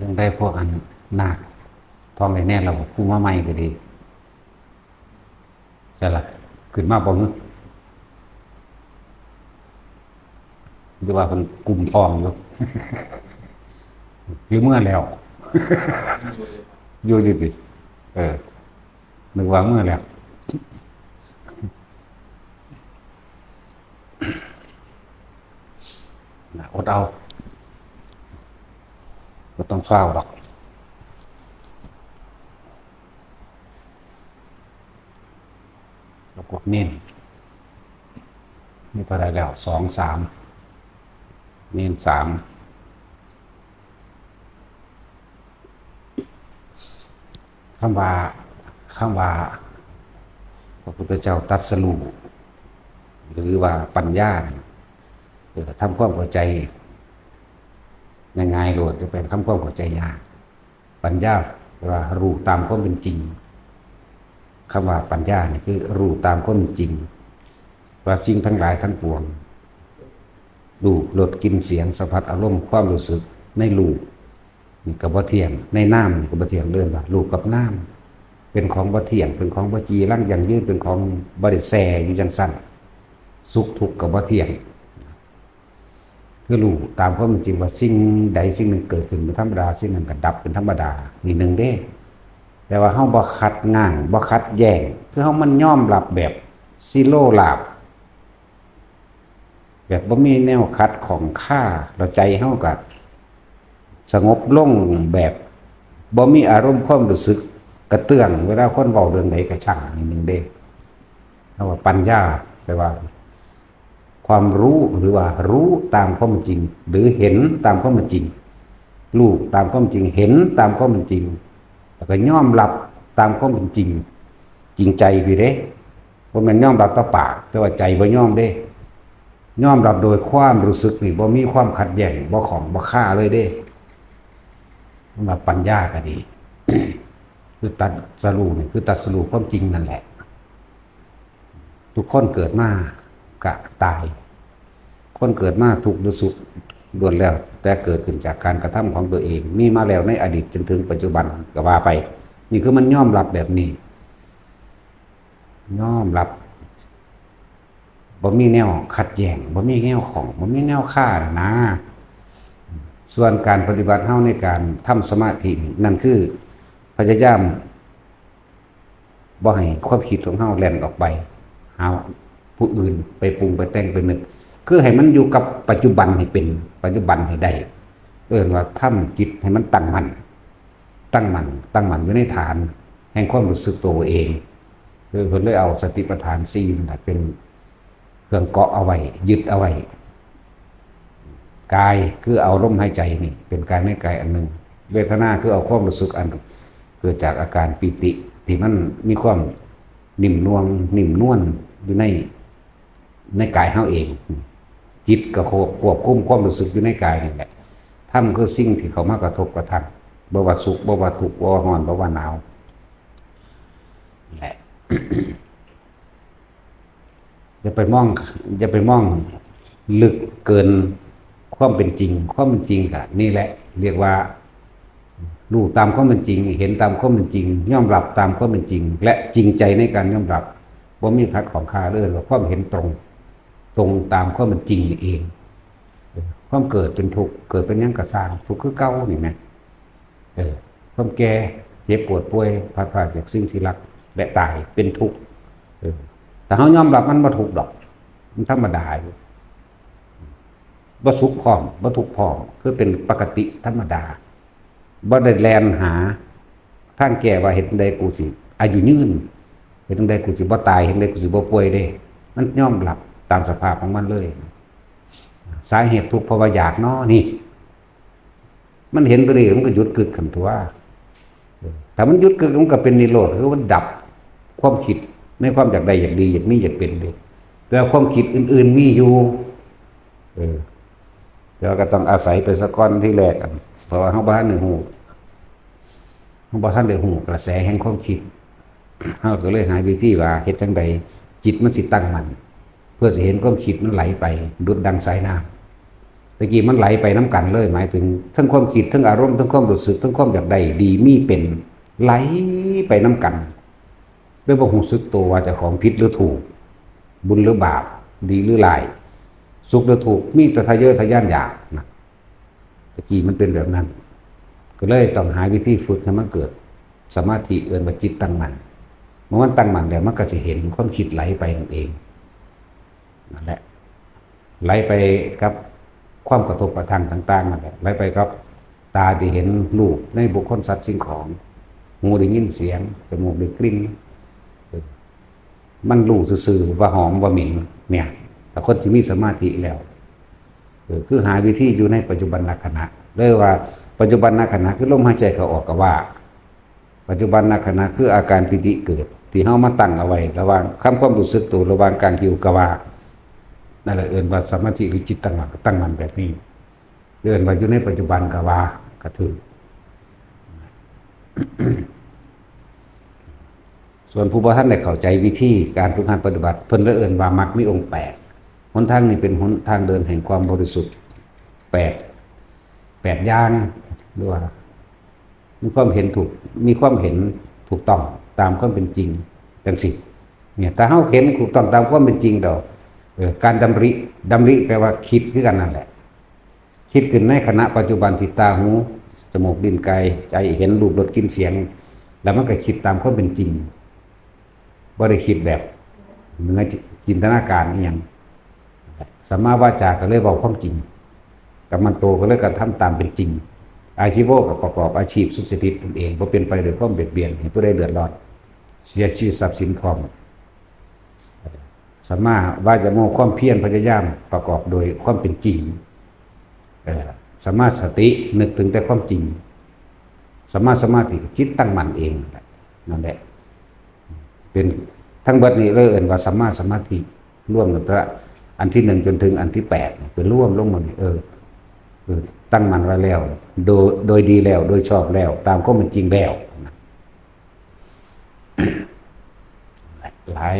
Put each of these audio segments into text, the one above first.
ຈັ່ງໃດພວກອັນນາກ ທ້ອງໄດ້ແນ່ແລ້ວບໍ່? ຜູ້ມາໃໝ່ກໍດີ. ໃສລະ? ຂຶ້ນມາບໍ່ຫຶ? ຫຼືວ່າເພິ່ນກຸມທ້ອງຢູ່? ຫຼືເມືອແລ້ວ? ຢູ່ຢູ່ຕິ? ເອີ ນຶກວ່າເມືອແລ້ວ. ນະ ອົດເອົາ ບໍ່ຕ້ອງຟ້າວດອກ. ແລ້ວພວກເນນ ມີເທົ່າໃດແລ້ວ? ສອງ ສາມ ເນນ ສາມ. ຄຳວ່າ ຄຳວ່າພະພຸດທະເຈົ້າຕັດສະຮູ້ ຫຼືວ່າປັນຍານັ້ນ ເອີ ທຳຄວາມເຂົ້າໃຈງ່າຍໆໂລດ, ຢ່າໄປທຳຄວາມເຂົ້າໃຈຍາກ. ປັນຍາແປວ່າຮູ້ຕາມຄວາມເປັນຈິງ. ຄຳວ່າປັນຍານີ້ຄືຮູ້ຕາມຄວາມເປັນຈິງ ວ່າສິ່ງທັງຫຼາຍທັງປວງ ຮູບ, ລົດ, ກິ່ນ, ສຽງ, ສຳຜັດ, ອາລົມ, ຄວາມຮູ້ສຶກໃນຮູບ ນີ້ກໍບໍ່ທ່ຽງ, ໃນນາມນີ້ກໍບໍ່ທ່ຽງ, ເອີ້ນວ່າຮູບກັບນາມເປັນຂອງບໍ່ທ່ຽງ, ເປັນຂອງບໍ່ຈີລັງຢັ້ງຢືນ, ເປັນຂອງບໍ່ໄດ້ແຊ່ຢູ່ຈັ່ງຊັ້ນ, ສຸກທຸກກໍບໍ່ທ່ຽງ. ຄືຮູ້ຕາມຄວາມເປັນຈິງວ່າສິ່ງໃດສິ່ງໜຶ່ງເກີດຂຶ້ນເປັນທຳມະດາ, ສິ່ງນັ້ນກໍດັບເປັນທຳມະດາ, ນີ້ໜຶ່ງເດ້. ແຕ່ວ່າເຮົາບໍ່ຂັດຫຍ້າງ, ບໍ່ຂັດແຍ້ງ, ຄືເຮົາມັນຍອມຮັບແບບຊີໂຣລາບ ແບບບໍ່ມີແນວຂັດຂ້ອງຄາ, ແລ້ວໃຈເຮົາກໍສະຫງົບລົງແບບບໍ່ມີອາລົມຄວາມຮູ້ສຶກກະເຕື້ອງ ເວລາຄົນເວົ້າເລື່ອງໃດກໍຊ່າງ ນີ້ໜຶ່ງເດ້. ເຮົາວ່າປັນຍາ ແປວ່າຄວາມຮູ້ ຫຼືວ່າຮູ້ຕາມຄວາມເປັນຈິງ ຫຼືເຫັນຕາມຄວາມເປັນຈິງ, ຮູ້ຕາມຄວາມເປັນຈິງ, ເຫັນຕາມຄວາມເປັນຈິງ ແລ້ວກໍຍອມຮັບຕາມຄວາມເປັນຈິງ, ຈິງໃຈພີ້ເດ້. ບໍ່ແມ່ນຍອມຮັບແຕ່ປາກ ແຕ່ວ່າໃຈບໍ່ຍອມເດ້, ຍອມຮັບໂດຍຄວາມຮູ້ສຶກນີ້ ບໍ່ມີຄວາມຂັດແຍ້ງ, ບໍ່ຂ້ອງບໍ່ຄາເລີຍເດ້. ສຳລັບປັນຍາກໍດີ ຄືຕັດສະຮູ້ນີ້ ຄືຕັດສະຮູ້ຄວາມຈິງນັ້ນແຫຼະ. ທຸກຄົນເກີດມາກະຕາຍ, ຄົນເກີດມາທຸກຫຼືສຸກ ລ້ວນແລ້ວແຕ່ເກີດຂຶ້ນຈາກການກະທຳຂອງຕົວເອງ, ມີມາແລ້ວໃນອະດີດຈົນເຖິງປັດຈຸບັນກໍວ່າໄປ. ນີ້ຄືມັນຍອມຮັບແບບນີ້. ຍອມຮັບ ບໍ່ມີແນວຂັດແຍ້ງ, ບໍ່ມີແນວຂ້ອງ, ບໍ່ມີແນວຄານະ. ສ່ວນການປະຕິບັດເຮົາໃນການທຳສະມາທິນີ້ ນັ້ນຄືພະຍາຍາມບໍ່ໃຫ້ຄວາມຄິດຂອງເຮົາແລ່ນອອກໄປຫາຜູ້ອື່ນ, ໄປປຸງ, ໄປແຕ່ງ, ໄປນຶກ, ຄືໃຫ້ມັນຢູ່ກັບປັດຈຸບັນໃຫ້ເປັນ, ປັດຈຸບັນໃຫ້ໄດ້. ເອີ້ນວ່າທຳຈິດໃຫ້ມັນຕັ້ງໝັ້ນ, ຕັ້ງໝັ້ນ, ຕັ້ງໝັ້ນຢູ່ໃນຖານແຫ່ງຄວາມຮູ້ສຶກຕົວເອງ. ຄືເພິ່ນເລີຍເອົາສະຕິປະທານສີ່ນັ້ນແຫຼະເປັນເຄື່ອງເກາະເອົາໄວ້, ຍຶດເອົາໄວ້. ກາຍຄືເອົາລົມຫາຍໃຈນີ້ເປັນກາຍໃນກາຍອັນໜຶ່ງ, ເວທະນາຄືເອົາຄວາມຮູ້ສຶກອັນເກີດຈາກອາການປີຕິ ທີ່ມັນມີຄວາມໜິ່ມນວງ, ໜິ່ມນວນຢູ່ໃນ ໃນກາຍເຮົາເອງ. ຈິດກໍຄວບ ຄວບຄຸມຄວາມຮູ້ສຶກຢູ່ໃນກາຍນີ້ແຫຼະ. ທຳຄືສິ່ງທີ່ເຂົ້າມາກະທົບກະທົບ, ບໍ່ວ່າສຸກ, ບໍ່ວ່າທຸກ, ບໍ່ວ່າຮ້ອນ, ບໍ່ວ່າໜາວ. ແລະ ຢ່າໄປມອງ, ຢ່າໄປມອງເລິກເກີນຄວາມເປັນຈິງ. ຄວາມເປັນຈິງກະນີ້ແຫຼະ ຮຽກວ່າ ຮູ້ຕາມຄວາມເປັນຈິງ, ເຫັນຕາມຄວາມເປັນຈິງ, ຍອມຮັບຕາມຄວາມເປັນຈິງ ແລະ ຈິງໃຈໃນການຍອມຮັບ, ບໍ່ມີຂັດຂ້ອງຄາເລີຍ. ເອີ້ນວ່າຄວາມເຫັນຕົງ, ຕົງຕາມຄວາມເປັນຈິງນີ້ເອງ. ຄວາມເກີດເປັນທຸກ, ເກີດເປັນຫຍັງກໍຊ່າງ, ທຸກຄືເກົ່ານີ້ແໝ. ເອີ ຄວາມແກ່, ເຈັບ, ປວດ, ປ່ວຍ, ພັດພາກຈາກສິ່ງທີ່ຮັກ ແລະ ຕາຍເປັນທຸກ. ເອີ ຖ້າເຮົາຍອມຮັບ ມັນບໍ່ທຸກດອກ, ມັນທຳມະດາຢູ່. ບໍ່ສຸກພ້ອມ, ບໍ່ທຸກພ້ອມ, ຄືເປັນປະກະຕິທຳມະດາ. ບໍ່ໄດ້ແລ່ນຫາທາງແກ້ວ່າເຮັດຈັ່ງໃດກູຊິອາຍຸຍືນ, ເຮັດຈັ່ງໃດກູຊິບໍ່ຕາຍ, ເຮັດຈັ່ງໃດກູຊິບໍ່ປ່ວຍເດ້. ມັນຍອມຮັບຕາມສະພາບຂອງມັນເລີຍ. ສາເຫດທຸກເພາະວ່າຢາກເນາະນີ້. ມັນເຫັນຕົວນີ້ ມັນກໍຢຸດກຶກຫັ້ນຕົວະ. ເອີ ຖ້າມັນຢຸດກຶກ ມັນກໍເປັນນິໂຣດ, ຄືມັນດັບຄວາມຄິດໃນຄວາມຢາກໄດ້, ຢາກດີ, ຢາກມີ, ຢາກເປັນເດ້. ແຕ່ວ່າຄວາມຄິດອື່ນໆມີຢູ່. ເອີ ແຕ່ວ່າກໍຕ້ອງອາໄສໄປສາກ່ອນທີແລກ, ເພາະວ່າເຮົາບໍ່ທັນໄດ້ຮູ້, ເຮົາບໍ່ທັນໄດ້ຮູ້ກະແສແຫ່ງຄວາມຄິດ. ເຮົາກໍເລີຍຫາວິທີວ່າເຮັດຈັ່ງໃດຈິດມັນຊິຕັ້ງໝັ້ນ, ເພື່ອຊິເຫັນຄວາມຄິດມັນໄຫຼໄປ ດຸດດັ່ງສາຍນ້ຳ. ແຕ່ກີ້ມັນໄຫຼໄປນຳກັນເລີຍ ໝາຍເຖິງເທິງຄວາມຄິດ ເທິງອາລົມ ເທິງຄວາມຮູ້ສຶກ ເທິງຄວາມຢາກໄດ້ດີມີເປັນ ໄຫຼໄປນຳກັນ ໂດຍບໍ່ຮູ້ສຶກໂຕວ່າເຈົ້າຂອງຜິດຫຼືຖືກ, ບຸນຫຼືບາບ, ດີຫຼືຮ້າຍ, ສຸກຫຼືທຸກ, ມີແຕ່ທະເຍີະທະຍານຢາກນະ. ແຕ່ກີ້ມັນເປັນແບບນັ້ນ ກໍເລີຍຕ້ອງຫາວິທີຝຶກໃຫ້ມັນເກີດສະມາທິ ເອີ້ນວ່າຈິດຕັ້ງໝັ້ນ. ເມື່ອມັນຕັ້ງໝັ້ນແລ້ວ ມັນກໍຊິເຫັນຄວາມຄິດໄຫຼໄປນັ້ນເອງ. ນັ້ນແຫຼະ ໄຫຼໄປກັບຄວາມກະທົບກະທັງຕ່າງໆນັ້ນແຫຼະ ໄຫຼໄປກັບຕາທີ່ເຫັນຮູບໃນບຸກຄົນສັດສິ່ງຂອງ, ຫູໄດ້ຍິນສຽງ, ຈະມູກໄດ້ກິ່ນ, ເອີ ມັນຮູ້ຊື່ໆວ່າຫອມວ່າເໝັນເນຍ ຖ້າຄົນທີ່ມີສະມາທິແລ້ວ ເອີ ຄືຫາວິທີຢູ່ໃນປັດຈຸບັນນະຂະນະ ເລີຍວ່າປັດຈຸບັນນະຂະນະ ຄືລົມຫາຍໃຈເຂົ້າອອກກະວ່າ ປັດຈຸບັນນະຂະນະ ຄືອາການປີຕິເກີດ ທີ່ເຮົາມາຕັ້ງເອົາໄວ້ລະຫວ່າງຄຳຄວາມຮູ້ສຶກໂຕ ລະຫວ່າງກາງຄິ້ວກະວ່າ ນັ້ນແຫຼະເອີ້ນວ່າສະມາທິ ຫຼື ຈິດຕັ້ງໝັ້ນ ຕັ້ງໝັ້ນແບບນີ້ ເອີ້ນວ່າຢູ່ໃນປັດຈຸບັນກະວ່າ ກະຖືກ. ສ່ວນຜູ້ບໍ່ທັນໄດ້ເຂົ້າໃຈວິທີການຝຶກຫັດປະຕິບັດ ເພິ່ນເລີຍເອີ້ນວ່າມັກມີອົງແປດ. ຫົນທາງນີ້ເປັນຫົນທາງເດີນແຫ່ງຄວາມບໍລິສຸດ ແປດ ແປດຢ່າງ ຫຼືວ່າ ມີຄວາມເຫັນຖືກ ມີຄວາມເຫັນຖືກຕ້ອງຕາມຄວາມເປັນຈິງ ຈັ່ງຊີ້ເນຍ. ຖ້າເຮົາເຫັນຖືກຕ້ອງຕາມຄວາມເປັນຈິງແລ້ວ ເອີ ການດຳລິ ດຳລິແປວ່າຄິດຄືກັນນັ້ນແຫຼະ ຄິດຂຶ້ນໃນຂະນະປັດຈຸບັນທີ່ຕາ, ຫູ, ຈະມູກ, ລີ້ນ, ກາຍ, ໃຈ ເຫັນຮູບ, ລົດ, ກິ່ນ, ສຽງ ແລ້ວມັນກໍຄິດຕາມຄວາມເປັນຈິງ. ບໍ່ໄດ້ຄິດແບບເໜືອຈິນຕະນາການອີ່ຫຍັງ. ສຳມາວາຈາກໍເລີຍເວົ້າຄວາມຈິງ, ກຳມັນໂຕກໍເລີຍກະທຳຕາມເປັນຈິງ, ອາຊີໂວກໍປະກອບອາຊີບສຸດຈະລິດຕົນເອງ, ບໍ່ເປັນໄປດ້ວຍຄວາມບຽດບຽນໃຫ້ຜູ້ໃດເດືອດຮ້ອນ, ເສຍຊີວິດຊັບສິນພ້ອມ. ສຳມາວາຈາໂມ ຄວາມພຽນພະຍາຍາມປະກອບໂດຍຄວາມເປັນຈິງ. ເອີ ສຳມາສະຕິ ນຶກເຖິງແຕ່ຄວາມຈິງ. ສຳມາສະມາທິ ຈິດຕັ້ງໝັ້ນເອງ ນັ້ນແຫຼະ ເປັນທັງເບິດນີ້ເລີຍເອີ້ນວ່າສຳມາສະມາທິ ລວມຕັ້ງແຕ່ອັນທີໜຶ່ງຈົນເຖິງອັນທີແປດນີ້ ໄປລວມລົງໝົດນີ້ ເອີ ເອີ ຕັ້ງໝັ້ນໄວ້ແລ້ວ ໂດຍ ໂດຍດີແລ້ວ ໂດຍຊອບແລ້ວ ຕາມຄວາມເປັນຈິງແລ້ວ ຫຼາຍ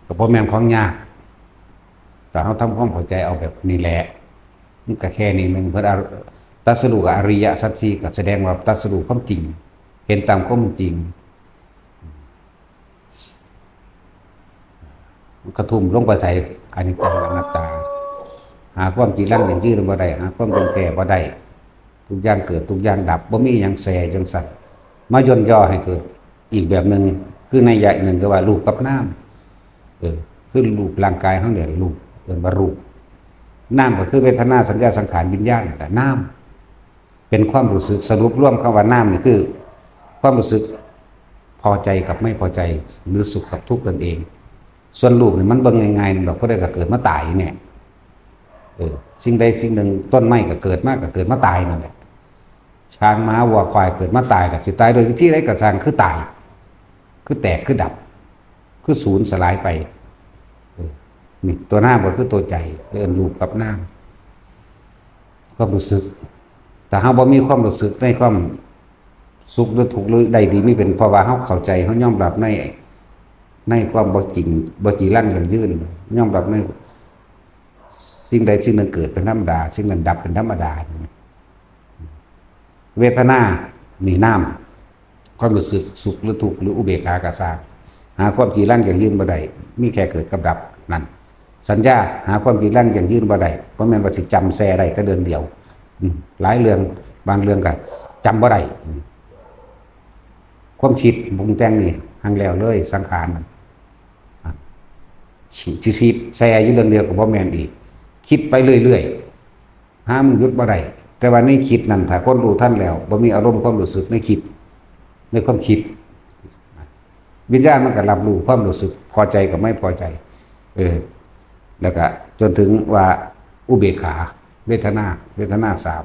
ກໍບໍ່ແມ່ນຂອງຍາກ ແຕ່ເຮົາທຳຄວາມເຂົ້າໃຈເອົາແບບນີ້ແຫຼະ ມັນກໍແຄ່ນີ້ໜຶ່ງ ເພິ່ນອະ ຕັດສະຮູ້ອະລິຍະສັດສີ່ ກໍສະແດງວ່າຕັດສະຮູ້ຄວາມຈິງ ເຫັນຕາມຄວາມເປັນຈິງ ມັນກະທຸ່ມລົງໄປໃສ່ ອະນິດຈັງອະນັດຕາ ຫາຄວາມຈີລັງຢັ້ງຢືນບໍ່ໄດ້ ຫາຄວາມທ່ອງແທ້ບໍ່ໄດ້ ທຸກຢ່າງເກີດ ທຸກຢ່າງດັບ ບໍ່ມີຫຍັງແຊ່ຈັ່ງຊັ້ນ ມາຢ່ນຍໍໃຫ້ເກີດອີກແບບໜຶ່ງ ຄືໄນຍະໜຶ່ງກໍວ່າຮູບກັບນາມ ເອີ ຄືຮູບຮ່າງກາຍເຮົານີ້ແຫຼະ ຮູບ ເອີ້ນວ່າຮູບ ນາມກໍຄືເວທະນາ ສັນຍາ ສັງຂານ ວິນຍານ ນັ້ນແຫຼະ ນາມ ເປັນຄວາມຮູ້ສຶກ ສະຫຼຸບລວມຄຳວ່ານາມນີ້ຄືຄວາມຮູ້ສຶກພໍໃຈກັບໄມ່ພໍໃຈ ຫຼື ສຸກກັບທຸກນັ້ນເອງ. ສ່ວນຮູບນີ້ມັນເບິ່ງງ່າຍໆດອກ ຜູ້ໃດກໍເກີດມາຕາຍແນ່ ເອີ ສິ່ງໃດສິ່ງໜຶ່ງ ຕົ້ນໄມ້ກໍເກີດມາ ກໍເກີດມາຕາຍນັ້ນແຫຼະ ຊ້າງ ໝາ ວັວ ຄວາຍ ເກີດມາຕາຍ ກໍຊິຕາຍດ້ວຍວິທີໃດກໍຊ່າງ ຄືຕາຍ ຄືແຕກ ຄືດັບ ຄືສູນສະຫຼາຍໄປ ເອີ ນີ້ຕົວນາມກໍຄືຕົວໃຈ ເອີ້ນຮູບກັບນາມ ຄວາມຮູ້ສຶກ ຖ້າເຮົາບໍ່ມີຄວາມຮູ້ສຶກໃນຄວາມສຸກ ຫຼື ທຸກ ຫຼື ໄດ້ດີມີເປັນ ເພາະວ່າເຮົາເຂົ້າໃຈ ເຮົາຍອມຮັບໃນ ໃນຄວາມບໍ່ຈິງ ບໍ່ຈີລັງຢັ້ງຢືນ ຍອມຮັບໃນສິ່ງໃດສິ່ງໜຶ່ງເກີດເປັນທຳມະດາ ສິ່ງນັ້ນດັບເປັນທຳມະດາ ເວທະນານີ້ນາມ ຄວາມຮູ້ສຶກສຸກ ຫຼື ທຸກ ຫຼື ອຸເບກຂາກໍຊ່າງ ຫາຄວາມຈີລັງຢັ້ງຢືນບໍ່ໄດ້ ມີແຄ່ເກີດກັບດັບນັ້ນ. ສັນຍາ ຫາຄວາມຈີລັງຢັ້ງຢືນບໍ່ໄດ້ ບໍ່ແມ່ນວ່າຊິຈຳແຊ່ໄດ້ແຕ່ເລື່ອງດຽວ ອາ ຫຼາຍເລື່ອງ ບາງເລື່ອງກໍຈຳບໍ່ໄດ້. ຄວາມຄິດປຸງແຕ່ງນີ້ ຮັ່ງແລ້ວເລີຍ ສັງຂານ ອາ ຊິ ຊິແຊ່ຢູ່ເລື່ອງດຽວກໍບໍ່ແມ່ນອີກ ຄິດໄປເລື້ອຍໆ ຫາມັນຢຸດບໍ່ໄດ້. ແຕ່ວ່າໃນຄິດນັ້ນ ຖ້າຄົນຮູ້ທັນແລ້ວ ບໍ່ມີອາລົມຄວາມຮູ້ສຶກໃນຄິດ ໃນຄວາມຄິດ ວິນຍານມັນກໍຮັບຮູ້ຄວາມຮູ້ສຶກພໍໃຈກັບໄມ່ພໍໃຈ ເອີ ແລ້ວກໍຈົນເຖິງວ່າອຸເບກຂາ ເວທະນາ ເວທະນາສາມ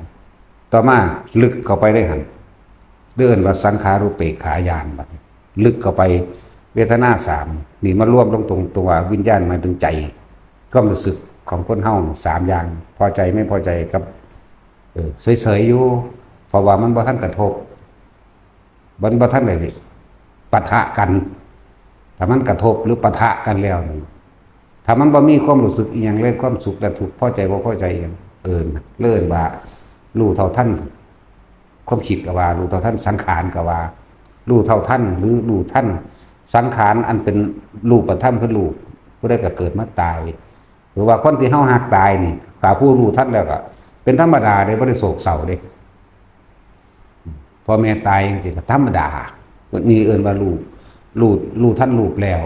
ຕໍ່ມາລຶກເຂົ້າໄປໃນຫັ້ນ ເອີ້ນວ່າສັງຂາຣູເປກຂາຍານ ບັດນີ້ລຶກເຂົ້າໄປເວທະນາສາມ ນີ້ມາລວມລົງຕົງຕົວວິນຍານ ໝາຍເຖິງໃຈ ຄວາມຮູ້ສຶກຂອງຄົນເຮົາສາມຢ່າງ ພໍໃຈ ໄມ່ພໍໃຈ ກັບ ເອີ ເສີຍໆ ຢູ່ ເພາະວ່າມັນບໍ່ທັນກະທົບ ມັນບໍ່ທັນໄດ້ປະທະກັນ. ຖ້າມັນກະທົບ ຫຼື ປະທະກັນແລ້ວນີ້ ທ ຖ້າມັນບໍ່ມີຄວາມຮູ້ສຶກອີ່ຫຍັງເລີຍ ຄວາມສຸກແລະທຸກ ພໍໃຈບໍ່ພໍໃຈອີ່ຫຍັງ ເອີ້ນ ເອີ້ນວ່າຮູ້ເທົ່າທັນຄວາມຄິດກໍວ່າ ຮູ້ເທົ່າທັນສັງຂານກໍວ່າ ຮູ້ເທົ່າທັນ ຫຼື ຮູ້ທັນສັງຂານອັນເປັນຮູບປະທຳ ຄືລູກ ຜູ້ໃດກໍເກີດມາຕາຍ ຫຼືວ່າຄົນທີ່ເຮົາຮັກຕາຍນີ້ ຖ້າຜູ້ຮູ້ທັນແລ້ວກໍເປັນທຳມະດາເດ້ ບໍ່ໄດ້ໂສກເສົ້າເດ້ ພໍ່ແມ່ຕາຍຈັ່ງຊີ້ກໍທຳມະດາ ນີ້ເອີ້ນວ່າຮູ້ ຮູ້ ຮູ້ທັນຮູບແລ້ວ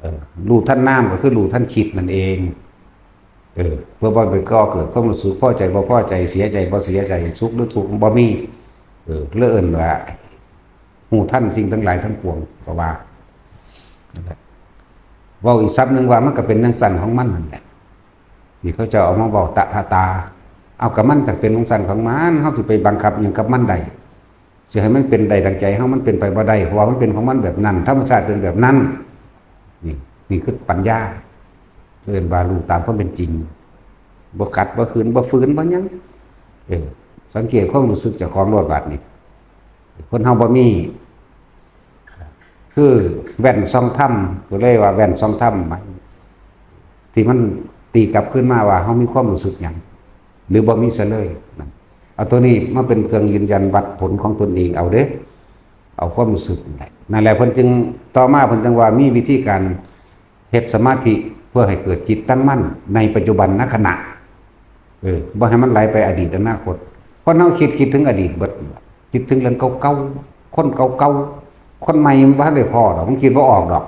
ເອີ ຮູ້ທັນນາມກໍຄືຮູ້ທັນຄິດນັ້ນເອງ ເອີ ເພື່ອບໍ່ໄປກໍ່ເກີດຄວາມຮູ້ສຶກພໍໃຈບໍ່ພໍໃຈ ເສຍໃຈບໍ່ເສຍໃຈ ສຸກຫຼືທຸກບໍ່ມີ ເອີ ເລີຍເອີ້ນວ່າຮູ້ທັນສິ່ງທັງຫຼາຍທັງປວງ ກໍວ່ານັ້ນແຫຼະ ເວົ້າອີກສັບໜຶ່ງວ່າມັນກໍເປັນຈັ່ງຊັ້ນຂອງມັນນັ້ນແຫຼະ ທີ່ເຂົາເຈົ້າເອົາມາເວົ້າຕະທະຕາ ເອົາ ກໍມັນກໍເປັນຂອງສັນຂອງມັນ ເຮົາຊິໄປບັງຄັບຫຍັງກັບມັນໄດ້ ຊິໃຫ້ມັນເປັນໄດ້ດັ່ງໃຈເຮົາ ມັນເປັນໄປບໍ່ໄດ້ ເພາະວ່າມັນເປັນຂອງມັນແບບນັ້ນ ທຳມະຊາດເປັນແບບນັ້ນ ນີ້ ນີ້ຄືປັນຍາ ເອີ້ນວ່າຮູ້ຕາມຄວາມເປັນຈິງ ບໍ່ຂັດ ບໍ່ຂືນ ບໍ່ຝືນ ບໍ່ຫຍັງ ເອີ ສັງເກດຄວາມຮູ້ສຶກເຈົ້າຂອງໂລດບາດນີ້ ຄົນເຮົາບໍ່ມີ ຄືແວ່ນສ່ອງທຳ ກໍເລີຍວ່າແວ່ນສ່ອງທຳ ທີ່ມັນຕີກັບຄືນມາວ່າເຮົາມີຄວາມຮູ້ສຶກຫຍັງ ຫຼືບໍ່ມີຊະເລີຍນະ ເອົາໂຕນີ້ມາເປັນເຄື່ອງຢືນຢັນວັດຜົນຂອງຕົນເອງເອົາເດ້ ເອົາຄວາມຮູ້ສຶກນັ້ນແຫຼະ ນັ້ນແຫຼະເພິ່ນຈຶ່ງ ຕໍ່ມາເພິ່ນຈຶ່ງວ່າມີວິທີການ ເຮັດສະມາທິເພື່ອໃຫ້ເກີດຈິດຕັ້ງໝັ້ນໃນປັດຈຸບັນນະຂະນະ ເອີ ບໍ່ໃຫ້ມັນໄຫຼໄປອະດີດອະນາຄົດ ຄົນເຮົາຄິດ ຄິດເຖິງອະດີດເບິດ ຄິດເຖິງເລື່ອງເກົ່າໆ ຄົນເກົ່າໆ ຄົນໃໝ່ມັນບໍ່ທັນໄດ້ພໍ້ດອກ ມັນຄິດບໍ່ອອກດອກ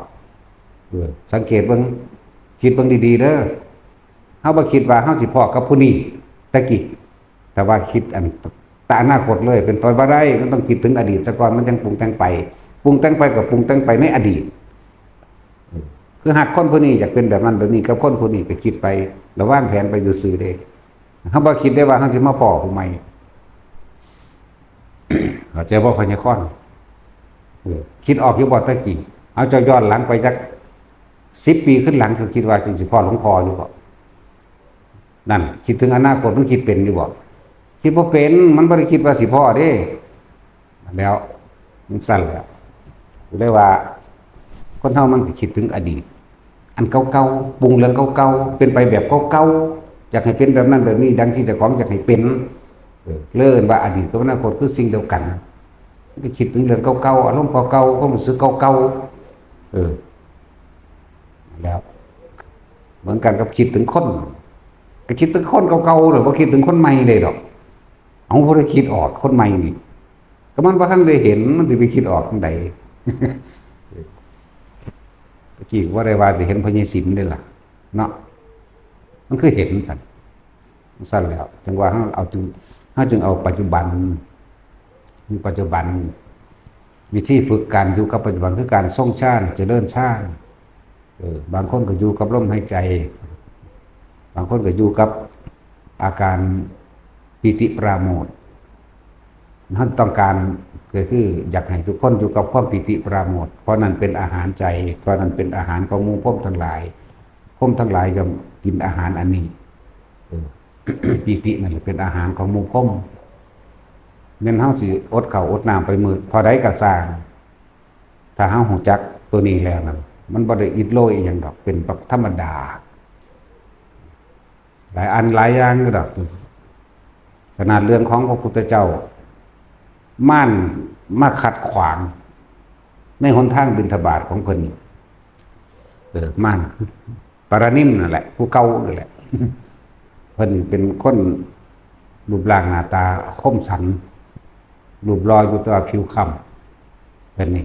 ເອີ ສັງເກດເບິ່ງ ຄິດເບິ່ງດີໆເດີ ເຮົາບໍ່ຄິດວ່າເຮົາຊິພໍ້ກັບຜູ້ນີ້ແຕ່ກີ້ ແຕ່ວ່າຄິດອັນ ແຕ່ອະນາຄົດເລີຍ ເປັນໄປບໍ່ໄດ້ ມັນຕ້ອງຄິດເຖິງອະດີດສາກ່ອນ ມັນຈັ່ງປຸງແຕ່ງໄປ ປຸງແຕ່ງໄປກໍປຸງແຕ່ງໄປໃນອະດີດ ເອີ ຄືຮັກຄົນຜູ້ນີ້ ຢາກເປັນແບບນັ້ນແບບນີ້ກັບຄົນຜູ້ນີ້ ກໍຄິດໄປ ລະວາງແຜນໄປຊື່ໆເດ້ ເຮົາບໍ່ຄິດໄດ້ວ່າເຮົາຊິມາພໍ້ຜູ້ໃໝ່ ເຂົ້າໃຈບໍ່ ພະຍາຄອນ? ເອີ ຄິດອອກຢູ່ບໍ່ແຕ່ກີ້? ເອົາ ເຈົ້າຍ້ອນຫຼັງໄປຈັກສິບປີຂຶ້ນຫຼັງ ເຈົ້າຄິດວ່າເຈົ້າຊິພໍ້ຫຼວງພໍ່ຢູ່ບໍ່? ນັ້ນ ຄິດເຖິງອະນາຄົດ ມັນຄິດເປັນຢູ່ບໍ່? ຄິດບໍ່ເປັນ ມັນບໍ່ໄດ້ຄິດວ່າຊິພໍ້ເດ້ ແລ້ວ ມັນຊັ້ນແຫຼະ ກໍເລີຍວ່າ ຄົນເຮົາມັນກໍຄິດເຖິງອະດີດ ອັນເກົ່າໆ ປຸງເລື່ອງເກົ່າໆ ເປັນໄປແບບເກົ່າໆ ຢາກໃຫ້ເປັນແບບນັ້ນແບບນີ້ ດັ່ງທີ່ເຈົ້າຂອງຢາກໃຫ້ເປັນ ເອີ ເລີຍເອີ້ນວ່າອະດີດກັບອະນາຄົດຄືສິ່ງດຽວກັນ ມັນກໍຄິດເຖິງເລື່ອງເກົ່າໆ ອາລົມເກົ່າໆ ຄວາມຮູ້ສຶກເກົ່າໆ ເອີ ແລ້ວ ເໝືອນກັນກັບຄິດເຖິງຄົນ ກໍຄິດເຖິງຄົນເກົ່າໆເນາະ ບໍ່ຄິດເຖິງຄົນໃໝ່ເດ້ດອກ ເອົາ ຜູ້ໃດຄິດອອກ ຄົນໃໝ່ນີ້ ກໍມັນບໍ່ທັນໄດ້ເຫັນ ມັນຊິໄປຄິດອອກຈັ່ງໃດ? ຕະກີ້ບໍ່ໄດ້ວ່າຊິເຫັນພໍ່ໃຫຍ່ສິນເດ້ລະ ເນາະ ມັນຄືເຫັນຊັ້ນ ຊັ້ນແລ້ວ ຈັ່ງວ່າເຮົາເອົາ ເຮົາຈຶ່ງເອົາປັດຈຸບັນ ຢູ່ປັດຈຸບັນ ວິທີຝຶກການຢູ່ກັບປັດຈຸບັນ ຄືການຊົງຊານ ຈະເລີນຊານ ເອີ ບາງຄົນກໍຢູ່ກັບລົມຫາຍໃຈ ບາງຄົນກໍຢູ່ກັບອາການປີຕິປະໂມດ ເຮົາຕ້ອງການ ກໍຄືຢາກໃຫ້ທຸກຄົນຢູ່ກັບຄວາມປີຕິປະໂມດ ເພາະນັ້ນເປັນອາຫານໃຈ ເພາະນັ້ນເປັນອາຫານຂອງໝູ່ພົມທັງຫຼາຍ ພົມທັງຫຼາຍຍ່ອມກິນອາຫານອັນນີ້ ເອີ ປີຕິນັ້ນແຫຼະເປັນອາຫານຂອງໝູ່ພົມ ແມ່ນເຮົາຊິອົດເຂົ້າອົດນ້ຳໄປມື້ເທົ່າໃດກໍຊ່າງ ຖ້າເຮົາຮູ້ຈັກໂຕນີ້ແລ້ວນັ້ນ ມັນບໍ່ໄດ້ອິດໂລຍອີ່ຫຍັງດອກ ເປັນປະ ທຳມະດາ ຫຼາຍອັນຫຼາຍຢ່າງຢູ່ດອກ ຂະໜາດເລື່ອງຂອງພະພຸດທະເຈົ້າ ມານມາຂັດຂວາງໃນຫົນທາງບິນທະບາດຂອງເພິ່ນ ເອີ ມານ ປາລານິມນັ້ນແຫຼະ ຜູ້ເກົ່ານັ້ນແຫຼະ ເພິ່ນເປັນຄົນຮູບຮ່າງໜ້າຕາຄົມສັນ ຮູບຫຼໍ່ຢູ່ ແຕ່ວ່າຜິວຄ້ຳ ເພິ່ນນີ້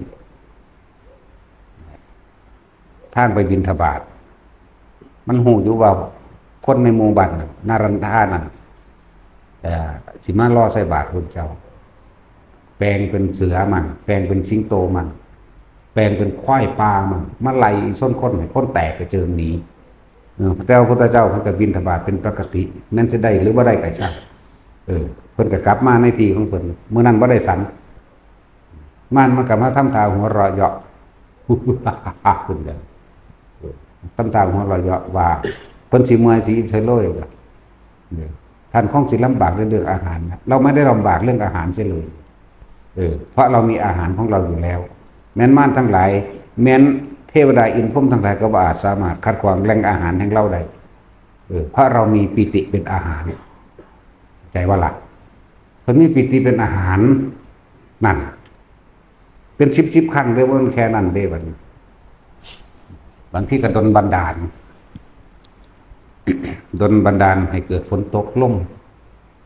ທາງໄປບິນທະບາດ ມັນຮູ້ຢູ່ວ່າຄົນໃນໝູ່ບ້ານນາລັນທານັ້ນ ເອີ ຊິມາລໍໃສ່ບາດພະພຸດທະເຈົ້າ ແປງເປັນເສືອມັນ ແປງເປັນສິງໂຕມັນ ແປງເປັນຄວາຍປ່າມັນ ມາໄລ່ຊົນຄົນ ໃຫ້ຄົນແຕກກະເຈິງໜີ ເອີ ແຕ່ວ່າພະພຸດທະເຈົ້າເພິ່ນກໍບິນທະບາດເປັນປົກກະຕິ ແມ່ນຊິໄດ້ຫຼືບໍ່ໄດ້ກໍຊ່າງ ເອີ ເພິ່ນກໍກັບມາໃນທີ່ຂອງເພິ່ນ ມື້ນັ້ນບໍ່ໄດ້ສັນ ມານມັນກໍມາທຳທ່າຫົວເຣາະເຍາະ ຂຶ້ນເດີ ເອີ ທຳທ່າຫົວເຣາະເຍາະວ່າ ເພິ່ນຊິເມື່ອຍຊິອິດໃສ່ໂລຍ ເອີ ທ່ານຄົງຊິລຳບາກໃນເລື່ອງອາຫານນະ ເຮົາບໍ່ໄດ້ລຳບາກເລື່ອງອາຫານເສຍເລີຍ ເອີ ເພາະເຮົາມີອາຫານຂອງເຮົາຢູ່ແລ້ວ ແມ່ນມານທັງຫຼາຍ ແມ່ນ ເທວະດາອິນພົມທັງຫຼາຍກໍບໍ່ອາດສາມາດຂັດຂວາງແຫຼ່ງອາຫານແຫ່ງເຮົາໄດ້. ເອີ ເພາະເຮົາມີປີຕິເປັນອາຫານ. ເຂົ້າໃຈບໍ່ລະ? ເພິ່ນມີປີຕິເປັນອາຫານ ນັ້ນ ເປັນສິບສິບຄັ້ງເດ້ ບໍ່ແມ່ນແຄ່ນັ້ນເດ້. ບັດນີ້ ບາງທີກໍດົນບັນດານ ດົນບັນດານໃຫ້ເກີດຝົນຕົກລົມ.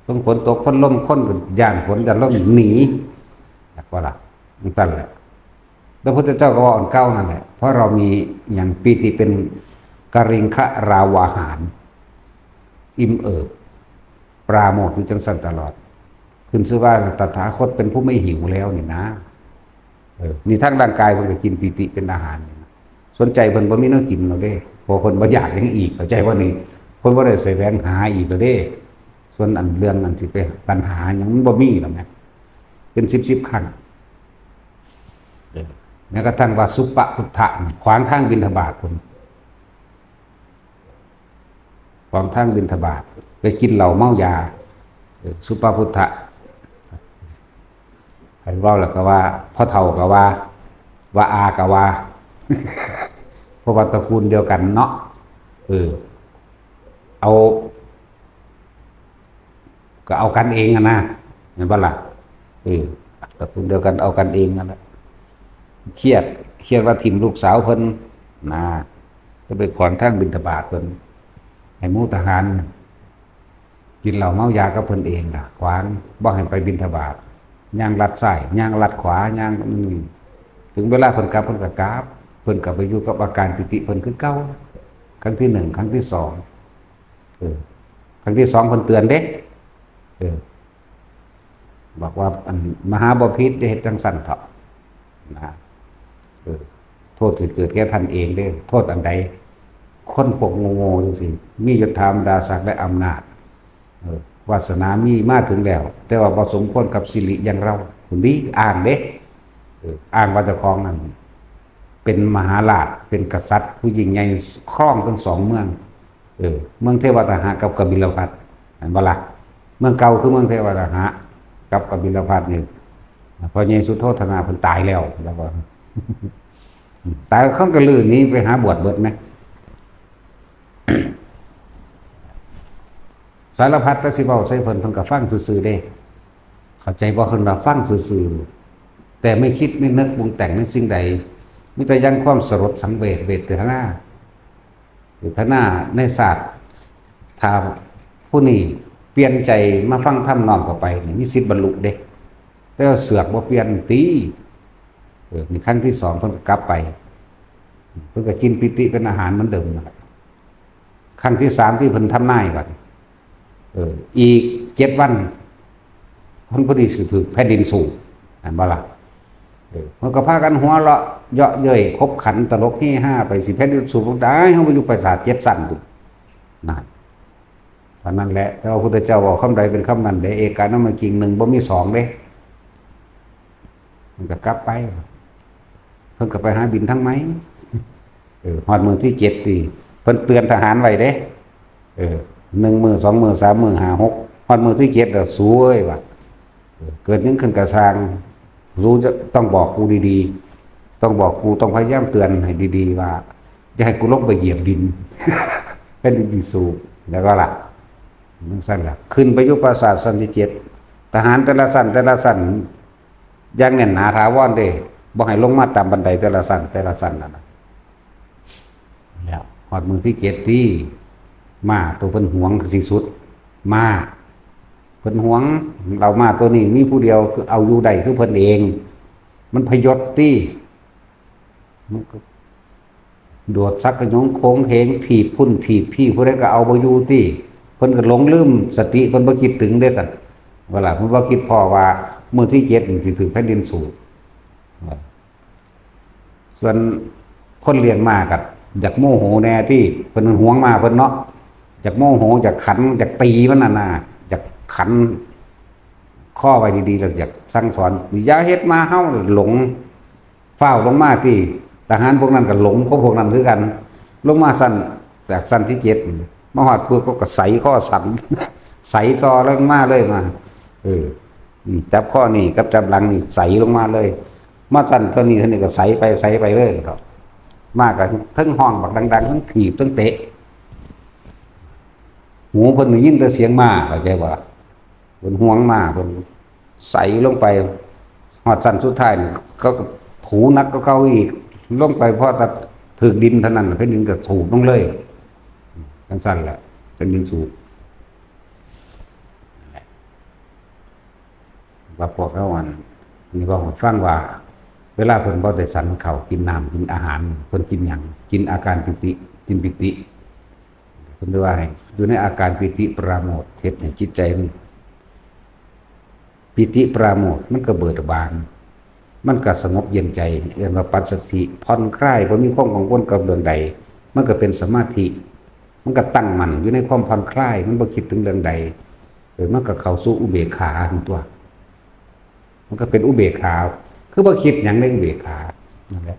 ເຊິ່ງຝົນຕົກ ຝົນລົມ ຄົນກໍຢ້ານຝົນ ຢ້ານລົມ ໜີ ຈັກວ່າລະ ຈັ່ງຊັ້ນແຫຼະ. ແລ້ວພະພຸດທະເຈົ້າກໍເວົ້າອັນເກົ່ານັ້ນແຫຼະ ເພາະເຮົາມີຫຍັງ ປີຕິເປັນກະລິງຄະລາວະຫານ ອີ່ມເອີບ ປາໂມດຢູ່ຈັ່ງຊັ້ນຕະຫຼອດ. ຂຶ້ນຊື່ວ່າຕະຖາຄົດເປັນຜູ້ໄມ່ຫິວແລ້ວນີ້ນາ. ເອີ ນີ້ທາງຮ່າງກາຍເພິ່ນກໍກິນປີຕິເປັນອາຫານ. ສ່ວນໃຈເພິ່ນບໍ່ມີແນວກິນແລ້ວເດ້ ເພາະເພິ່ນບໍ່ຢາກຫຍັງອີກ. ເຂົ້າໃຈບໍ່ນີ້? ເພິ່ນບໍ່ໄດ້ສະແຫວງຫາອີກແລ້ວເດ້. ສ່ວນອັນເລື່ອງອັນຊິໄປຕັນຫາຫຍັງ ມັນບໍ່ມີແລ້ວນະ ເປັນສິບສິບຄັ້ງ. ເອີ ແມ້ກະທັ່ງວ່າສຸປະພຸດທະ ຂວາງທາງບິນທະບາດພຸ້ນ. ຂວາງທາງບິນທະບາດ ໄປກິນເຫຼົ້າເມົາຢາ. ເອີ ສຸປະພຸດທະ ໃຜເວົ້າແລ້ວກໍວ່າ ພໍ່ເຖົ້າກໍວ່າ ວ່າອາກໍວ່າ ເພາະວ່າຕະກູນດຽວກັນເນາະ. ເອີ ເອົາ ກໍເອົາກັນເອງຫັ້ນນະ ແມ່ນບໍ່ລະ? ເອີ ຕະກູນດຽວກັນເອົາກັນເອງຫັ້ນລະ. ຄຽດ ຄຽດວ່າຖິ້ມລູກສາວເພິ່ນນະ ກໍໄປຂວາງທາງບິນທະບາດເພິ່ນ ໃຫ້ໝູ່ທະຫານກິນເຫຼົ້າເມົາຢາກັບເພິ່ນເອງລະ ຂວາງບໍ່ໃຫ້ໄປບິນທະບາດ. ຍ່າງລັດຊ້າຍ ຍ່າງລັດຂວາ ຍ່າງ ອືມ ເຖິງເວລາເພິ່ນກັບ ເພິ່ນກໍກັບ ເພິ່ນກໍໄປຢູ່ກັບອາການປີຕິເພິ່ນຄືເກົ່າ. ຄັ້ງທີໜຶ່ງ ຄັ້ງທີສອງ ເອີ ຄັ້ງທີສອງເພິ່ນເຕືອນເດ້ ເອີ ບອກວ່າ ອັນ ມະຫາບໍພິດ ຢ່າເຮັດຈັ່ງຊັ້ນເຖາະນະ. ເອີ ໂທດຊິເກີດແກ່ທ່ານເອງເດ້. ໂທດອັນໃດ? ຄົນພວກໂງ່ໆ ຈັ່ງຊີ້ ມີຍົດຖາບັນດາສັກ ແລະ ອຳນາດ ເອີ ວາສະໜາມີມາເຖິງແລ້ວ ແຕ່ວ່າບໍ່ສົມຄວນກັບສິລິຢ່າງເຮົາ. ຄົນດີອ້າງເດ້ ເອີ ອ້າງວ່າເຈົ້າຂອງນັ້ນເປັນມະຫາລາດ ເປັນກະສັດຜູ້ຍິ່ງໃຫຍ່ ຄອງທັງສອງເມືອງ. ເອີ ເມືອງເທວະຕະຫະກັບກະບິນລະພັດ ແມ່ນບໍ່ລະ? ເມືອງເກົ່າຄືເມືອງເທວະຕະຫະກັບກະບິນລະພັດນີ້ ພໍ່ໃຫຍ່ສຸໂທທະນາເພິ່ນຕາຍແລ້ວ ແລ້ວກໍ ຕາຍ ເຂົາກໍລືໜີໄປຫາບວດເບິດແມະ. ສາລະພັດແຕ່ຊິເວົ້າໃສ່ເພິ່ນ ເພິ່ນກໍຟັງຊື່ໆເດ້. ເຂົ້າໃຈບໍ່? ເພິ່ນວ່າຟັງຊື່ໆ ແຕ່ໄມ່ຄິດໄມ່ນຶກປຸງແຕ່ງໃນສິ່ງໃດ ມີແຕ່ຍັງຄວາມສະຫຼົດສັງເວດ ເວທະນາ ເວທະນາໃນຊາດ. ຖ້າຜູ້ນີ້ປ່ຽນໃຈມາຟັງທຳນ້ອມເຂົ້າໄປນີ້ ມີສິດບັນລຸເດ້ ແຕ່ວ່າເຊືອກບໍ່ປ່ຽນຕິ. ເອີ ນີ້ຄັ້ງທີສອງເພິ່ນກໍກັບໄປ ເພິ່ນກໍກິນປີຕິເປັນອາຫານເໝືອນເດີມນັ້ນແຫຼະ. ຄັ້ງທີສາມທີ່ເພິ່ນທຳນາຍບັດ ເອີ ອີກເຈັດວັນ ເພິ່ນພໍດີຊິຖືກແຜ່ນດິນສູບ ແມ່ນບໍ່ລະ? ເອີ ເພິ່ນກໍພາກັນຫົວເລາະເຍາະເຍີ້ຍ ຂົບຂັນຕະຫຼົກເຮຮາໄປ ຊິແຜ່ນດິນສູບ ຕາຍ ເຮົາໄປຢູ່ປາສາດເຈັດຊັ້ນພຸ້ນ ນັ້ນ. ເທົ່ານັ້ນແຫຼະ. ແຕ່ວ່າພຸດທະເຈົ້າເວົ້າຄຳໃດເປັນຄຳນັ້ນເດ້ ເອການຳມະກິງ ໜຶ່ງບໍ່ມີສອງເດ້. ມັນກໍກັບໄປ ເພິ່ນກໍໄປຫາບິນທາງໃໝ່. ເອີ ຮອດມື້ທີເຈັດຕິ ເພິ່ນເຕືອນທະຫານໄວ້ເດ້. ເອີ ໜຶ່ງມື້ ສອງມື້ ສາມມື້ ຫ້າ ຫົກ ຮອດມື້ທີເຈັດແລ້ວ ສູເອີຍວ່າ ເກີດຫຍັງຂຶ້ນກໍຊ່າງ ສູຈະຕ້ອງບອກກູດີໆ ຕ້ອງບອກກູ ຕ້ອງພະຍາຍາມເຕືອນໃຫ້ດີໆ ວ່າຢ່າໃຫ້ກູລົງໄປຢຽບດິນ ແຜ່ນດິນຊິສູບ ແລ້ວກໍລະ ຈັ່ງຊັ້ນລະ ຂຶ້ນໄປຢູ່ປາສາດຊັ້ນທີເຈັດ ທະຫານແຕ່ລະຊັ້ນ ແຕ່ລະຊັ້ນ ຢ່າງແໜ້ນໜາຖາວອນເດ້ ບໍ່ໃຫ້ລົງມາຕາມບັນໄດແຕ່ລະຊັ້ນ ແຕ່ລະຊັ້ນນັ້ນນະ. ແລ້ວຮອດມື້ທີເຈັດຕິ ມ້າໂຕເພິ່ນຫວງທີ່ສຸດ ມ້າ ເພິ່ນຫວງ ເອົາມ້າໂຕນີ້ມີຜູ້ດຽວ ຄືເອົາຢູ່ໄດ້ຄືເພິ່ນເອງ ມັນພະຍົດຕິ ມັນກໍໂດດສັກກະຍົງໂຄງເຄງ ຖີບພຸ້ນຖີບພີ້ ຜູ້ໃດກໍເອົາບໍ່ຢູ່ຕິ ເພິ່ນກໍຫຼົງລືມສະຕິ ເພິ່ນບໍ່ຄິດເຖິງເດ້ຊັ້ນ ເວລາເພິ່ນບໍ່ຄິດພໍ້ວ່າມື້ທີເຈັດນີ້ຊິຖືກແຜ່ນດິນສູບ. ສ່ວນຄົນລ້ຽງມ້າກໍຢາກໂມໂຫແດ່ຕິ ເພິ່ນຫວງມ້າເພິ່ນເນາະ ຢາກໂມໂຫ ຢາກຂັນ ຢາກຕີມັນຫັ້ນນະ ຢາກຂັນຄໍໄວ້ດີໆ ແລ້ວຢາກສັ່ງສອນ ຢ່າເຮັດ ມ້າເຮົາຫຼົງ ຟ້າວລົງມາຕິ ທະຫານພວກນັ້ນກໍຫຼົງຂອງພວກນັ້ນຄືກັນ ລົງມາຊັ້ນ ຈາກຊັ້ນທີເຈັດ ມາຮອດປຶບ ເຂົາກໍໄສຄໍສັ່ນ ໄສຕໍ່ລົງມາເລີຍ ມາ ເອີ ອືມ ຈັບຂໍ້ນີ້ກັບຈັບຫຼັງນີ້ໄສລົງມາເລີຍ ມາຊັ້ນເທົ່ານີ້ເທົ່ານີ້ກໍໄສໄປໄສໄປເລີຍເນາະ. ມາກໍເທິງຮ້ອງບັກດັງໆ ເທິງຖີບເທິງເຕະ. ຫູເພິ່ນໄດ້ຍິນແຕ່ສຽງມ້າ ເຂົ້າໃຈບໍ່? ເພິ່ນຫວງມ້າ ເພິ່ນໃສ່ລົງໄປ ຮອດຊັ້ນສຸດທ້າຍນີ້ ເຂົາກໍຖູໜັກກວ່າເກົ່າອີກ ລົງໄປພໍແຕ່ຖືກດິນເທົ່ານັ້ນ ແຜ່ນດິນກໍສູບລົງເລີຍ. ຈັ່ງຊັ້ນແຫຼະ ແຜ່ນດິນສູບ. ວ່າພວກເຮົາ ອັນນີ້ເວົ້າໃຫ້ຟັງວ່າ ເວລາເພິ່ນບໍ່ໄດ້ສັນເຂົ້າກິນນ້ຳກິນອາຫານ ເພິ່ນກິນຫຍັງ? ກິນອາການປີຕິ ກິນປີຕິ. ເພິ່ນເອີ້ນວ່າໃຫ້ຢູ່ໃນອາການປີຕິປະລາໂມດ ເຮັດໃຫ້ຈິດໃຈມັນປີຕິປະລາໂມດ ມັນກໍເບີກບານ ມັນກໍສະຫງົບເຢັນໃຈ ເອີ້ນວ່າປັດສະຖິ ຜ່ອນຄລາຍ ບໍ່ມີຄວາມກັງວົນກັບເລື່ອງໃດ ມັນກໍເປັນສະມາທິ ມັນກໍຕັ້ງໝັ້ນຢູ່ໃນຄວາມຜ່ອນຄລາຍ ມັນບໍ່ຄິດເຖິງເລື່ອງໃດ. ເອີ ມັນກໍເຂົ້າສູ່ອຸເບກຂາຫັ້ນຕົວະ ມັນກໍເປັນອຸເບກຂາ ຄືບໍ່ຄິດຫຍັງໃນອຸເບກຂານັ້ນແຫຼະ.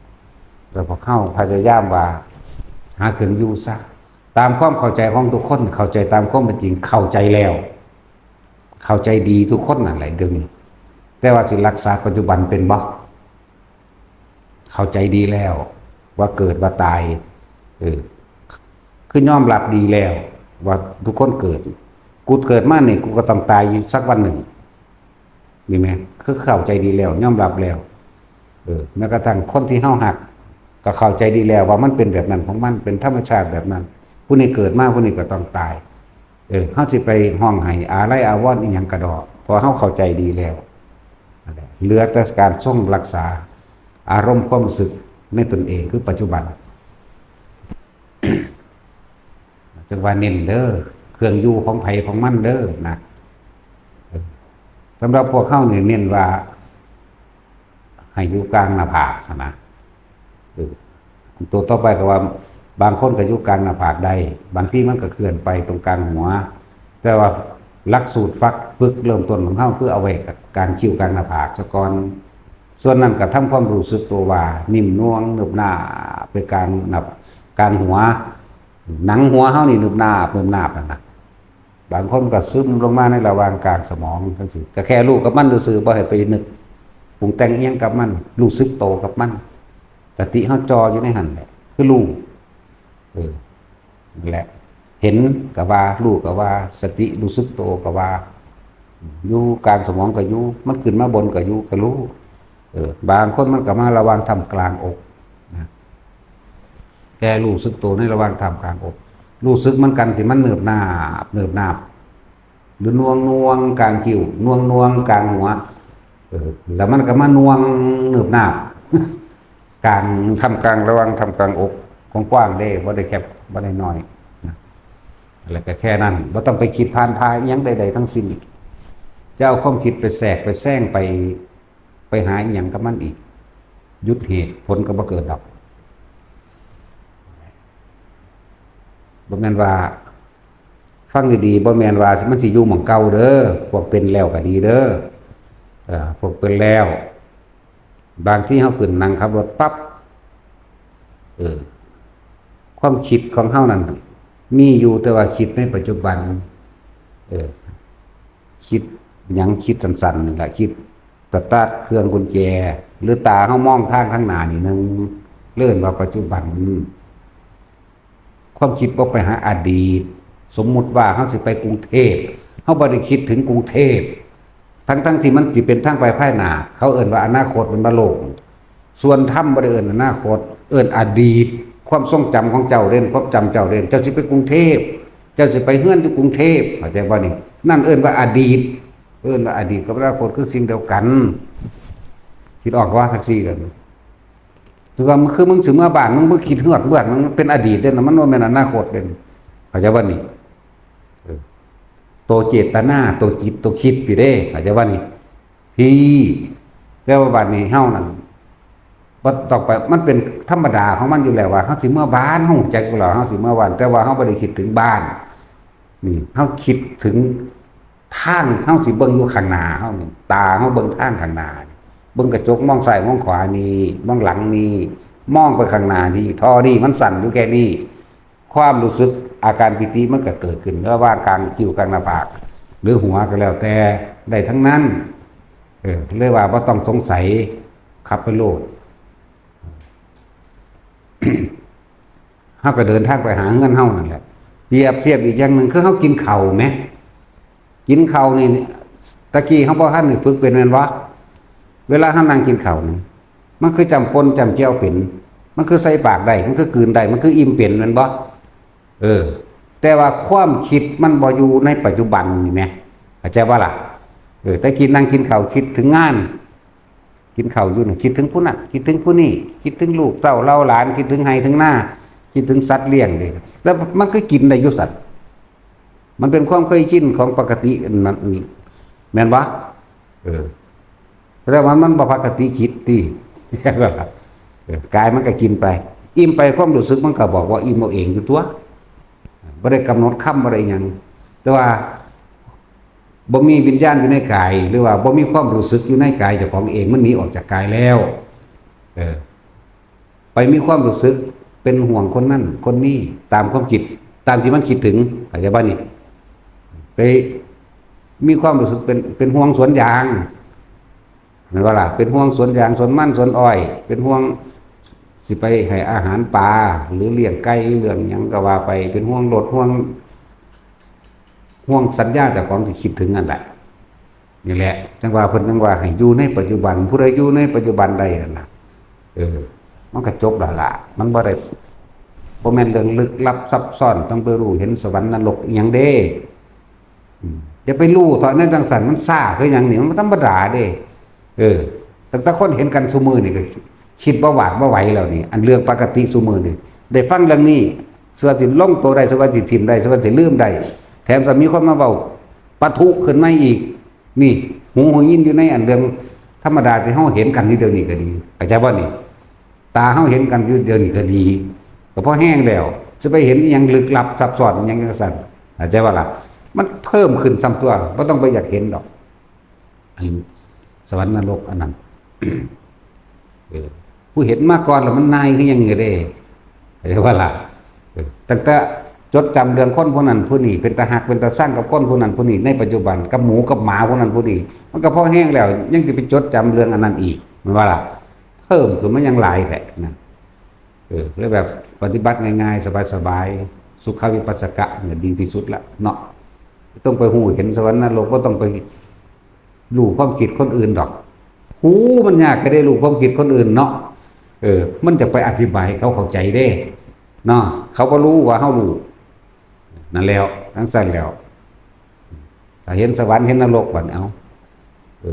ແລ້ວພວກເຮົາພະຍາຍາມວ່າຫາເຄື່ອງຢູ່ຊະ ຕາມຄວາມເຂົ້າໃຈຂອງທຸກຄົນ ເຂົ້າໃຈຕາມຄວາມເປັນຈິງ ເຂົ້າໃຈແລ້ວ ເຂົ້າໃຈດີທຸກຄົນນັ້ນແຫຼະດຽວນີ້ ແຕ່ວ່າຊິລັກສາປັດຈຸບັນເປັນບໍ່? ເຂົ້າໃຈດີແລ້ວວ່າເກີດວ່າຕາຍ ເອີ ຄືຍອມຮັບດີແລ້ວວ່າທຸກຄົນເກີດ ກູເກີດມານີ້ ກູກໍຕ້ອງຕາຍຢູ່ສັກວັນໜຶ່ງ ນີ້ແມ່ນ ຄືເຂົ້າໃຈດີແລ້ວ ຍອມຮັບແລ້ວ. ເອີ ແມ້ກະທັ່ງຄົນທີ່ເຮົາຮັກ ກໍເຂົ້າໃຈດີແລ້ວວ່າມັນເປັນແບບນັ້ນຂອງມັນ ເປັນທຳມະຊາດແບບນັ້ນ ຜູ້ນີ້ເກີດມາ ຜູ້ນີ້ກໍຕ້ອງຕາຍ. ເອີ ເຮົາຊິໄປຮ້ອງໄຫ້ອາໄລອາວອນອີ່ຫຍັງກະດອກ ເພາະເຮົາເຂົ້າໃຈດີແລ້ວ. ນັ້ນແຫຼະ ເຫຼືອແຕ່ການຊົງລັກສາອາລົມຄວາມຮູ້ສຶກໃນຕົນເອງ ຄືປັດຈຸບັນ. ຈັ່ງວ່າເນັ້ນເດີ ເຄື່ອງຢູ່ຂອງໃຜຂອງມັນເດີນະ. ເອີ ສຳລັບພວກເຮົານີ້ເນັ້ນວ່າໃຫ້ຢູ່ກາງໜ້າຜາກຫັ້ນນະ. ເອີ ຕົວຕໍ່ໄປກໍວ່າ ບາງຄົນກໍຢູ່ກາງໜ້າຜາກໄດ້ ບາງທີມັນກໍເຄື່ອນໄປຕົງກາງຫົວ ແຕ່ວ່າຫຼັກສູດຝຶກ ຝຶກເລີ່ມຕົ້ນຂອງເຮົາ ຄືເອົາໄວ້ກັບກາງຄິ້ວກາງໜ້າຜາກສາກ່ອນ. ສ່ວນນັ້ນກໍທຳຄວາມຮູ້ສຶກຕົວວ່າ ນິ້ມນວງ ໜຶບໜາບໄປກາງໜ້າ ກາງຫົວ ໜັງຫົວເຮົານີ້ໜຶບໜາບ ໜຶບໜາບຫັ້ນນະ. ບາງຄົນກໍຊຶມລົງມາໃນລະຫວ່າງກາງສະໝອງຈັ່ງຊີ້ ກໍແຄ່ຮູ້ກັບມັນຊື່ໆ ບໍ່ໃຫ້ໄປນຶກປຸງແຕ່ງອີ່ຫຍັງກັບມັນ ຮູ້ສຶກໂຕກັບມັນ ສະຕິເຮົາຈ່ອຢູ່ໃນຫັ້ນແຫຼະ ຄືຮູ້ ເອີ ນັ້ນແຫຼະ ເຫັນກໍວ່າ ຮູ້ກໍວ່າ ສະຕິຮູ້ສຶກໂຕກໍວ່າ ຢູ່ກາງສະໝອງກໍຢູ່ ມັນຂຶ້ນມາບົນກໍຢູ່ ກໍຮູ້. ເອີ ບາງຄົນມັນກໍມາລະຫວ່າງທ່າມກາງອົກນະ ແຕ່ຮູ້ສຶກໂຕໃນລະຫວ່າງທ່າມກາງອົກ ຮູ້ສຶກມັນກັນທີ່ມັນເນີບໜາບ ເນີບໜາບ ຫຼືໜ່ວງໆກາງຄິ້ວ ໜ່ວງໆກາງຫົວ ເອີ ແລ້ວມັນກໍມາໜ່ວງເນີບໜາບ ກາງ ທ່າມກາງ ລະຫວ່າງທ່າມກາງອົກ ກວ້າງໆເດ້ ບໍ່ໄດ້ແຄບ ບໍ່ໄດ້ນ້ອຍນະ. ແລ້ວກໍແຄ່ນັ້ນ ບໍ່ຕ້ອງໄປຄິດຜ່ານຜ່າອີ່ຫຍັງໃດໆທັງສິ້ນ. ຈະເອົາຄວາມຄິດໄປແຊກໄປແຊງໄປ ໄປຫາອີ່ຫຍັງກັບມັນອີກ ຢຸດເຫດ ຜົນກໍບໍ່ເກີດດອກ. ບໍ່ແມ່ນວ່າ ຟັງດີໆ ບໍ່ແມ່ນວ່າມັນຊິຢູ່ໝ່ອງເກົ່າເດີ ພວກເປັນແລ້ວກໍດີເດີ ເອີ ພວກເປັນແລ້ວ ບາງທີເຮົາຂຶ້ນນັ່ງຂັບລົດປັບ ເອີ ຄວາມຄິດຂອງເຮົານັ້ນມີຢູ່ ແຕ່ວ່າຄິດໃນປັດຈຸບັນ ເອີ ຄິດຫຍັງ ຄິດສັ້ນໆນີ້ລະ ຄິດສະຕາດເຄື່ອງກຸນແຈ ຫຼືຕາເຮົາມອງທາງຂ້າງໜ້ານີ້ໜຶ່ງ ເອີ້ນວ່າປັດຈຸບັນ. ຄວາມຄິດບໍ່ໄປຫາອະດີດ. ສົມມຸດວ່າເຮົາຊິໄປກຸງເທບ ເຮົາບໍ່ໄດ້ຄິດເຖິງກຸງເທບ ທັງໆທີ່ມັນຊິເປັນທາງໄປພາຍໜ້າ ເຂົາເອີ້ນວ່າອະນາຄົດ ແມ່ນບໍ່ໂລກ? ສ່ວນທຳບໍ່ໄດ້ເອີ້ນອະນາຄົດ ເອີ້ນອະດີດ. ຄວາມຊົງຈຳຂອງເຈົ້າເດ້ ຄວາມຈຳເຈົ້າເດ້ ເຈົ້າຊິໄປກຸງເທບ ເຈົ້າຊິໄປເຮືອນຢູ່ກຸງເທບ ເຂົ້າໃຈບໍ່ນີ້? ນັ້ນເອີ້ນວ່າອະດີດ ເອີ້ນວ່າອະດີດກັບອະນາຄົດຄືສິ່ງດຽວກັນ. ຄິດອອກບໍ່? ແທັກຊີກັນ ຄືວ່າ ຄືມຶງຊິເມືອບ້ານ ມຶງບໍ່ຄິດຮອດເມືອ ມັນເປັນອະດີດເດ້ ມັນບໍ່ແມ່ນອະນາຄົດເດ້ ເຂົ້າໃຈບໍ່ນີ້? ເອີ ໂຕເຈດຕະນາ ໂຕຈິດ ໂຕຄິດພີ້ເດ້ ເຂົ້າໃຈບໍ່ນີ້? ພີ້ ແຕ່ວ່າບາດນີ້ເຮົານັ້ນ ບໍ່ຕ້ອງໄປ ມັນເປັນທຳມະດາຂອງມັນຢູ່ແລ້ວວ່າ ເຮົາຊິເມືອບ້ານ ເຮົາຮູ້ຈັກຢູ່ແລ້ວ ເຮົາຊິເມືອບ້ານ ແຕ່ວ່າເຮົາບໍ່ໄດ້ຄິດເຖິງບ້ານ ນີ້ ເຮົາຄິດເຖິງ ທາງເຮົາຊິເບິ່ງຢູ່ຂ້າງໜ້າເຮົານີ້ ຕາເຮົາເບິ່ງທາງຂ້າງໜ້ານີ້ ເບິ່ງກະຈົກ ມອງຊ້າຍມອງຂວານີ້ ມອງຫຼັງນີ້ ມອງໄປຂ້າງໜ້ານີ້ ທໍ່ນີ້ມັນສັ້ນຢູ່ແຄ່ນີ້ ຄວາມຮູ້ສຶກອາການປີຕິມັນກໍເກີດຂຶ້ນລະຫວ່າງກາງຄິ້ວ ກາງໜ້າຜາກ ຫຼືຫົວກໍແລ້ວແຕ່ ໄດ້ທັງນັ້ນ. ເອີ ເລີຍວ່າບໍ່ຕ້ອງສົງໄສ ຂັບໄປໂລດ. ເຮົາກໍເດີນທາງໄປຫາເຮືອນເຮົານັ້ນແຫຼະ. ປຽບທຽບອີກຢ່າງໜຶ່ງ ຄືເຮົາກິນເຂົ້າແໝ ກິນເຂົ້ານີ້ ຕະກີ້ເຮົາບໍ່ທັນໄດ້ຝຶກເປັນແມ່ນບໍ່? ເວລາເຮົານັ່ງກິນເຂົ້ານີ້ ມັນຄືຈ້ຳປົ່ນຈ້ຳແຈ່ວເປັນ, ມັນຄືໃສ່ປາກໄດ້, ມັນຄືກືນໄດ້, ມັນຄືອີ່ມເປັນແມ່ນບໍ່? ເອີ ແຕ່ວ່າຄວາມຄິດມັນບໍ່ຢູ່ໃນປັດຈຸບັນນີ້ແໝ ເຂົ້າໃຈບໍ່ລະ? ເອີ ແຕ່ກີ້ນັ່ງກິນເຂົ້າຄິດເຖິງງານ ກິນເຂົ້າຢູ່ນີ້ ຄິດເຖິງຜູ້ນັ້ນ ຄິດເຖິງຜູ້ນີ້ ຄິດເຖິງລູກເຕົ້າເຫຼົ່າຫຼານ ຄິດເຖິງໄຮ່ເຖິງນາ ຄິດເຖິງສັດລ້ຽງເດ້. ແລ້ວມັນຄືກິນໄດ້ຢູ່ຊັ້ນ? ມັນເປັນຄວາມເຄີຍຊິນຂອງປົກກະຕິນັ້ນ ແມ່ນບໍ່? ເອີ ແຕ່ວ່າມັນບໍ່ປົກກະຕິຈິດຕິ ເອີ ກາຍມັນກໍກິນໄປ ອີ່ມໄປ ຄວາມຮູ້ສຶກມັນກໍບອກວ່າອີ່ມເອົາເອງຢູ່ຕົວະ ບໍ່ໄດ້ກຳນົດຄຳ ບໍ່ໄດ້ຫຍັງ. ແຕ່ວ່າ ບໍ່ມີວິນຍານຢູ່ໃນກາຍ ຫຼືວ່າບໍ່ມີຄວາມຮູ້ສຶກຢູ່ໃນກາຍເຈົ້າຂອງເອງ ມັນໜີອອກຈາກກາຍແລ້ວ ເອີ ໄປມີຄວາມຮູ້ສຶກເປັນຫ່ວງຄົນນັ້ນຄົນນີ້ ຕາມຄວາມຄິດ ຕາມທີ່ມັນຄິດເຖິງ ເຂົ້າໃຈບໍ່ນີ້? ໄປມີຄວາມຮູ້ສຶກເປັນ ເປັນຫ່ວງສວນຢາງ ແມ່ນບໍ່ລະ? ເປັນຫ່ວງສວນຢາງ ສວນມັນ ສວນອ້ອຍ ເປັນຫ່ວງຊິໄປໃຫ້ອາຫານປາ ຫຼືລ້ຽງໄກ່ ເລື່ອງຫຍັງກໍວ່າໄປ ເປັນຫ່ວງລົດ ຫ່ວງ ຫ່ວງສັນຍາເຈົ້າຂອງທີ່ຄິດເຖິງນັ້ນແຫຼະ. ນີ້ແຫຼະ ຈັ່ງວ່າເພິ່ນຈັ່ງວ່າໃຫ້ຢູ່ໃນປັດຈຸບັນ ຜູ້ໃດຢູ່ໃນປັດຈຸບັນໄດ້ນັ້ນນະ ເອີ ມັນກໍຈົບແລ້ວລະ. ມັນບໍ່ໄດ້ ບໍ່ແມ່ນເລື່ອງລຶກລັບຊັບຊ້ອນ ຕ້ອງໄປຮູ້ເຫັນສະຫວັນນະລົກອີ່ຫຍັງເດ້. ອືມ ຢ່າໄປຮູ້ເຖາະ ແນວຈັ່ງຊັ້ນມັນຊ້າຄືຫຍັງນີ້ ມັນບໍ່ທຳມະດາເດ້. ເອີ ຕັ້ງແຕ່ຄົນເຫັນກັນຊຸມື້ນີ້ກໍຄິດບໍ່ຫວາດບໍ່ໄຫວແລ້ວນີ້ ອັນເລື່ອງປົກກະຕິຊຸມື້ນີ້ ໄດ້ຟັງເລື່ອງນີ້ ສະວ່າຊິລົງໂຕໄດ້ ສະວ່າຊິຖິ້ມໄດ້ ສະວ່າຊິລືມໄດ້ ແຖມຈະມີຄົນມາເວົ້າປະທຸຂຶ້ນມາອີກ. ນີ້ ຫູຫູຍິນຢູ່ໃນອັນເລື່ອງທຳມະດາທີ່ເຮົາເຫັນກັນຢູ່ດຽວນີ້ກໍດີ ເຂົ້າໃຈບໍ່ນີ້? ຕາເຮົາເຫັນກັນຢູ່ດຽວນີ້ກໍດີ ກໍພໍແຮງແລ້ວ ຊິໄປເຫັນອີ່ຫຍັງລຶກລັບຊັບຊ້ອນອີ່ຫຍັງຈັ່ງຊັ້ນ ເຂົ້າໃຈບໍ່ລະ? ມັນເພີ່ມຂຶ້ນຊ້ຳຕົວະ ບໍ່ຕ້ອງໄປຢາກເຫັນດອກ ອັນສະຫວັນນະລົກອັນນັ້ນ ເອີ ຜູ້ເຫັນມາກ່ອນແລ້ວມັນນາຍຄືຫຍັງເດ້ ເຫັນບໍ່ລະ? ເອີ ຕັ້ງແຕ່ຈົດຈຳເລື່ອງຄົນຜູ້ນັ້ນຜູ້ນີ້ ເປັນຕາຮັກເປັນຕາຊັງກັບຄົນຜູ້ນັ້ນຜູ້ນີ້ໃນປັດຈຸບັນ ກັບໝູກັບໝາຜູ້ນັ້ນຜູ້ນີ້ ມັນກໍພໍແຮງແລ້ວ ຍັງຊິໄປຈົດຈຳເລື່ອງອັນນັ້ນອີກ ແມ່ນບໍ່ລະ? ເພີ່ມຂຶ້ນມາຍັງຫຼາຍແທ້ນະ. ເອີ ແລ້ວແບບປະຕິບັດງ່າຍໆ ສະບາຍໆ ສຸຂະວິປັດສະກະນີ້ດີທີ່ສຸດລະເນາະ. ບໍ່ຕ້ອງໄປຮູ້ເຫັນສະຫວັນນະລົກ ບໍ່ຕ້ອງໄປ ຮູ້ຄວາມຄິດຄົນອື່ນດອກ. ຮູ້ມັນຍາກກໍໄດ້ ຮູ້ຄວາມຄິດຄົນອື່ນເນາະ. ເອີ ມັນຈະໄປອະທິບາຍໃຫ້ເຂົາເຂົ້າໃຈເດ້ເນາະ ເຂົາບໍ່ຮູ້ວ່າເຮົາຮູ້. ນັ້ນແລ້ວ ຈັ່ງຊັ້ນແລ້ວ ຖ້າເຫັນສະຫວັນເຫັນນະລົກບັດນີ້ ເອົາ ເອີ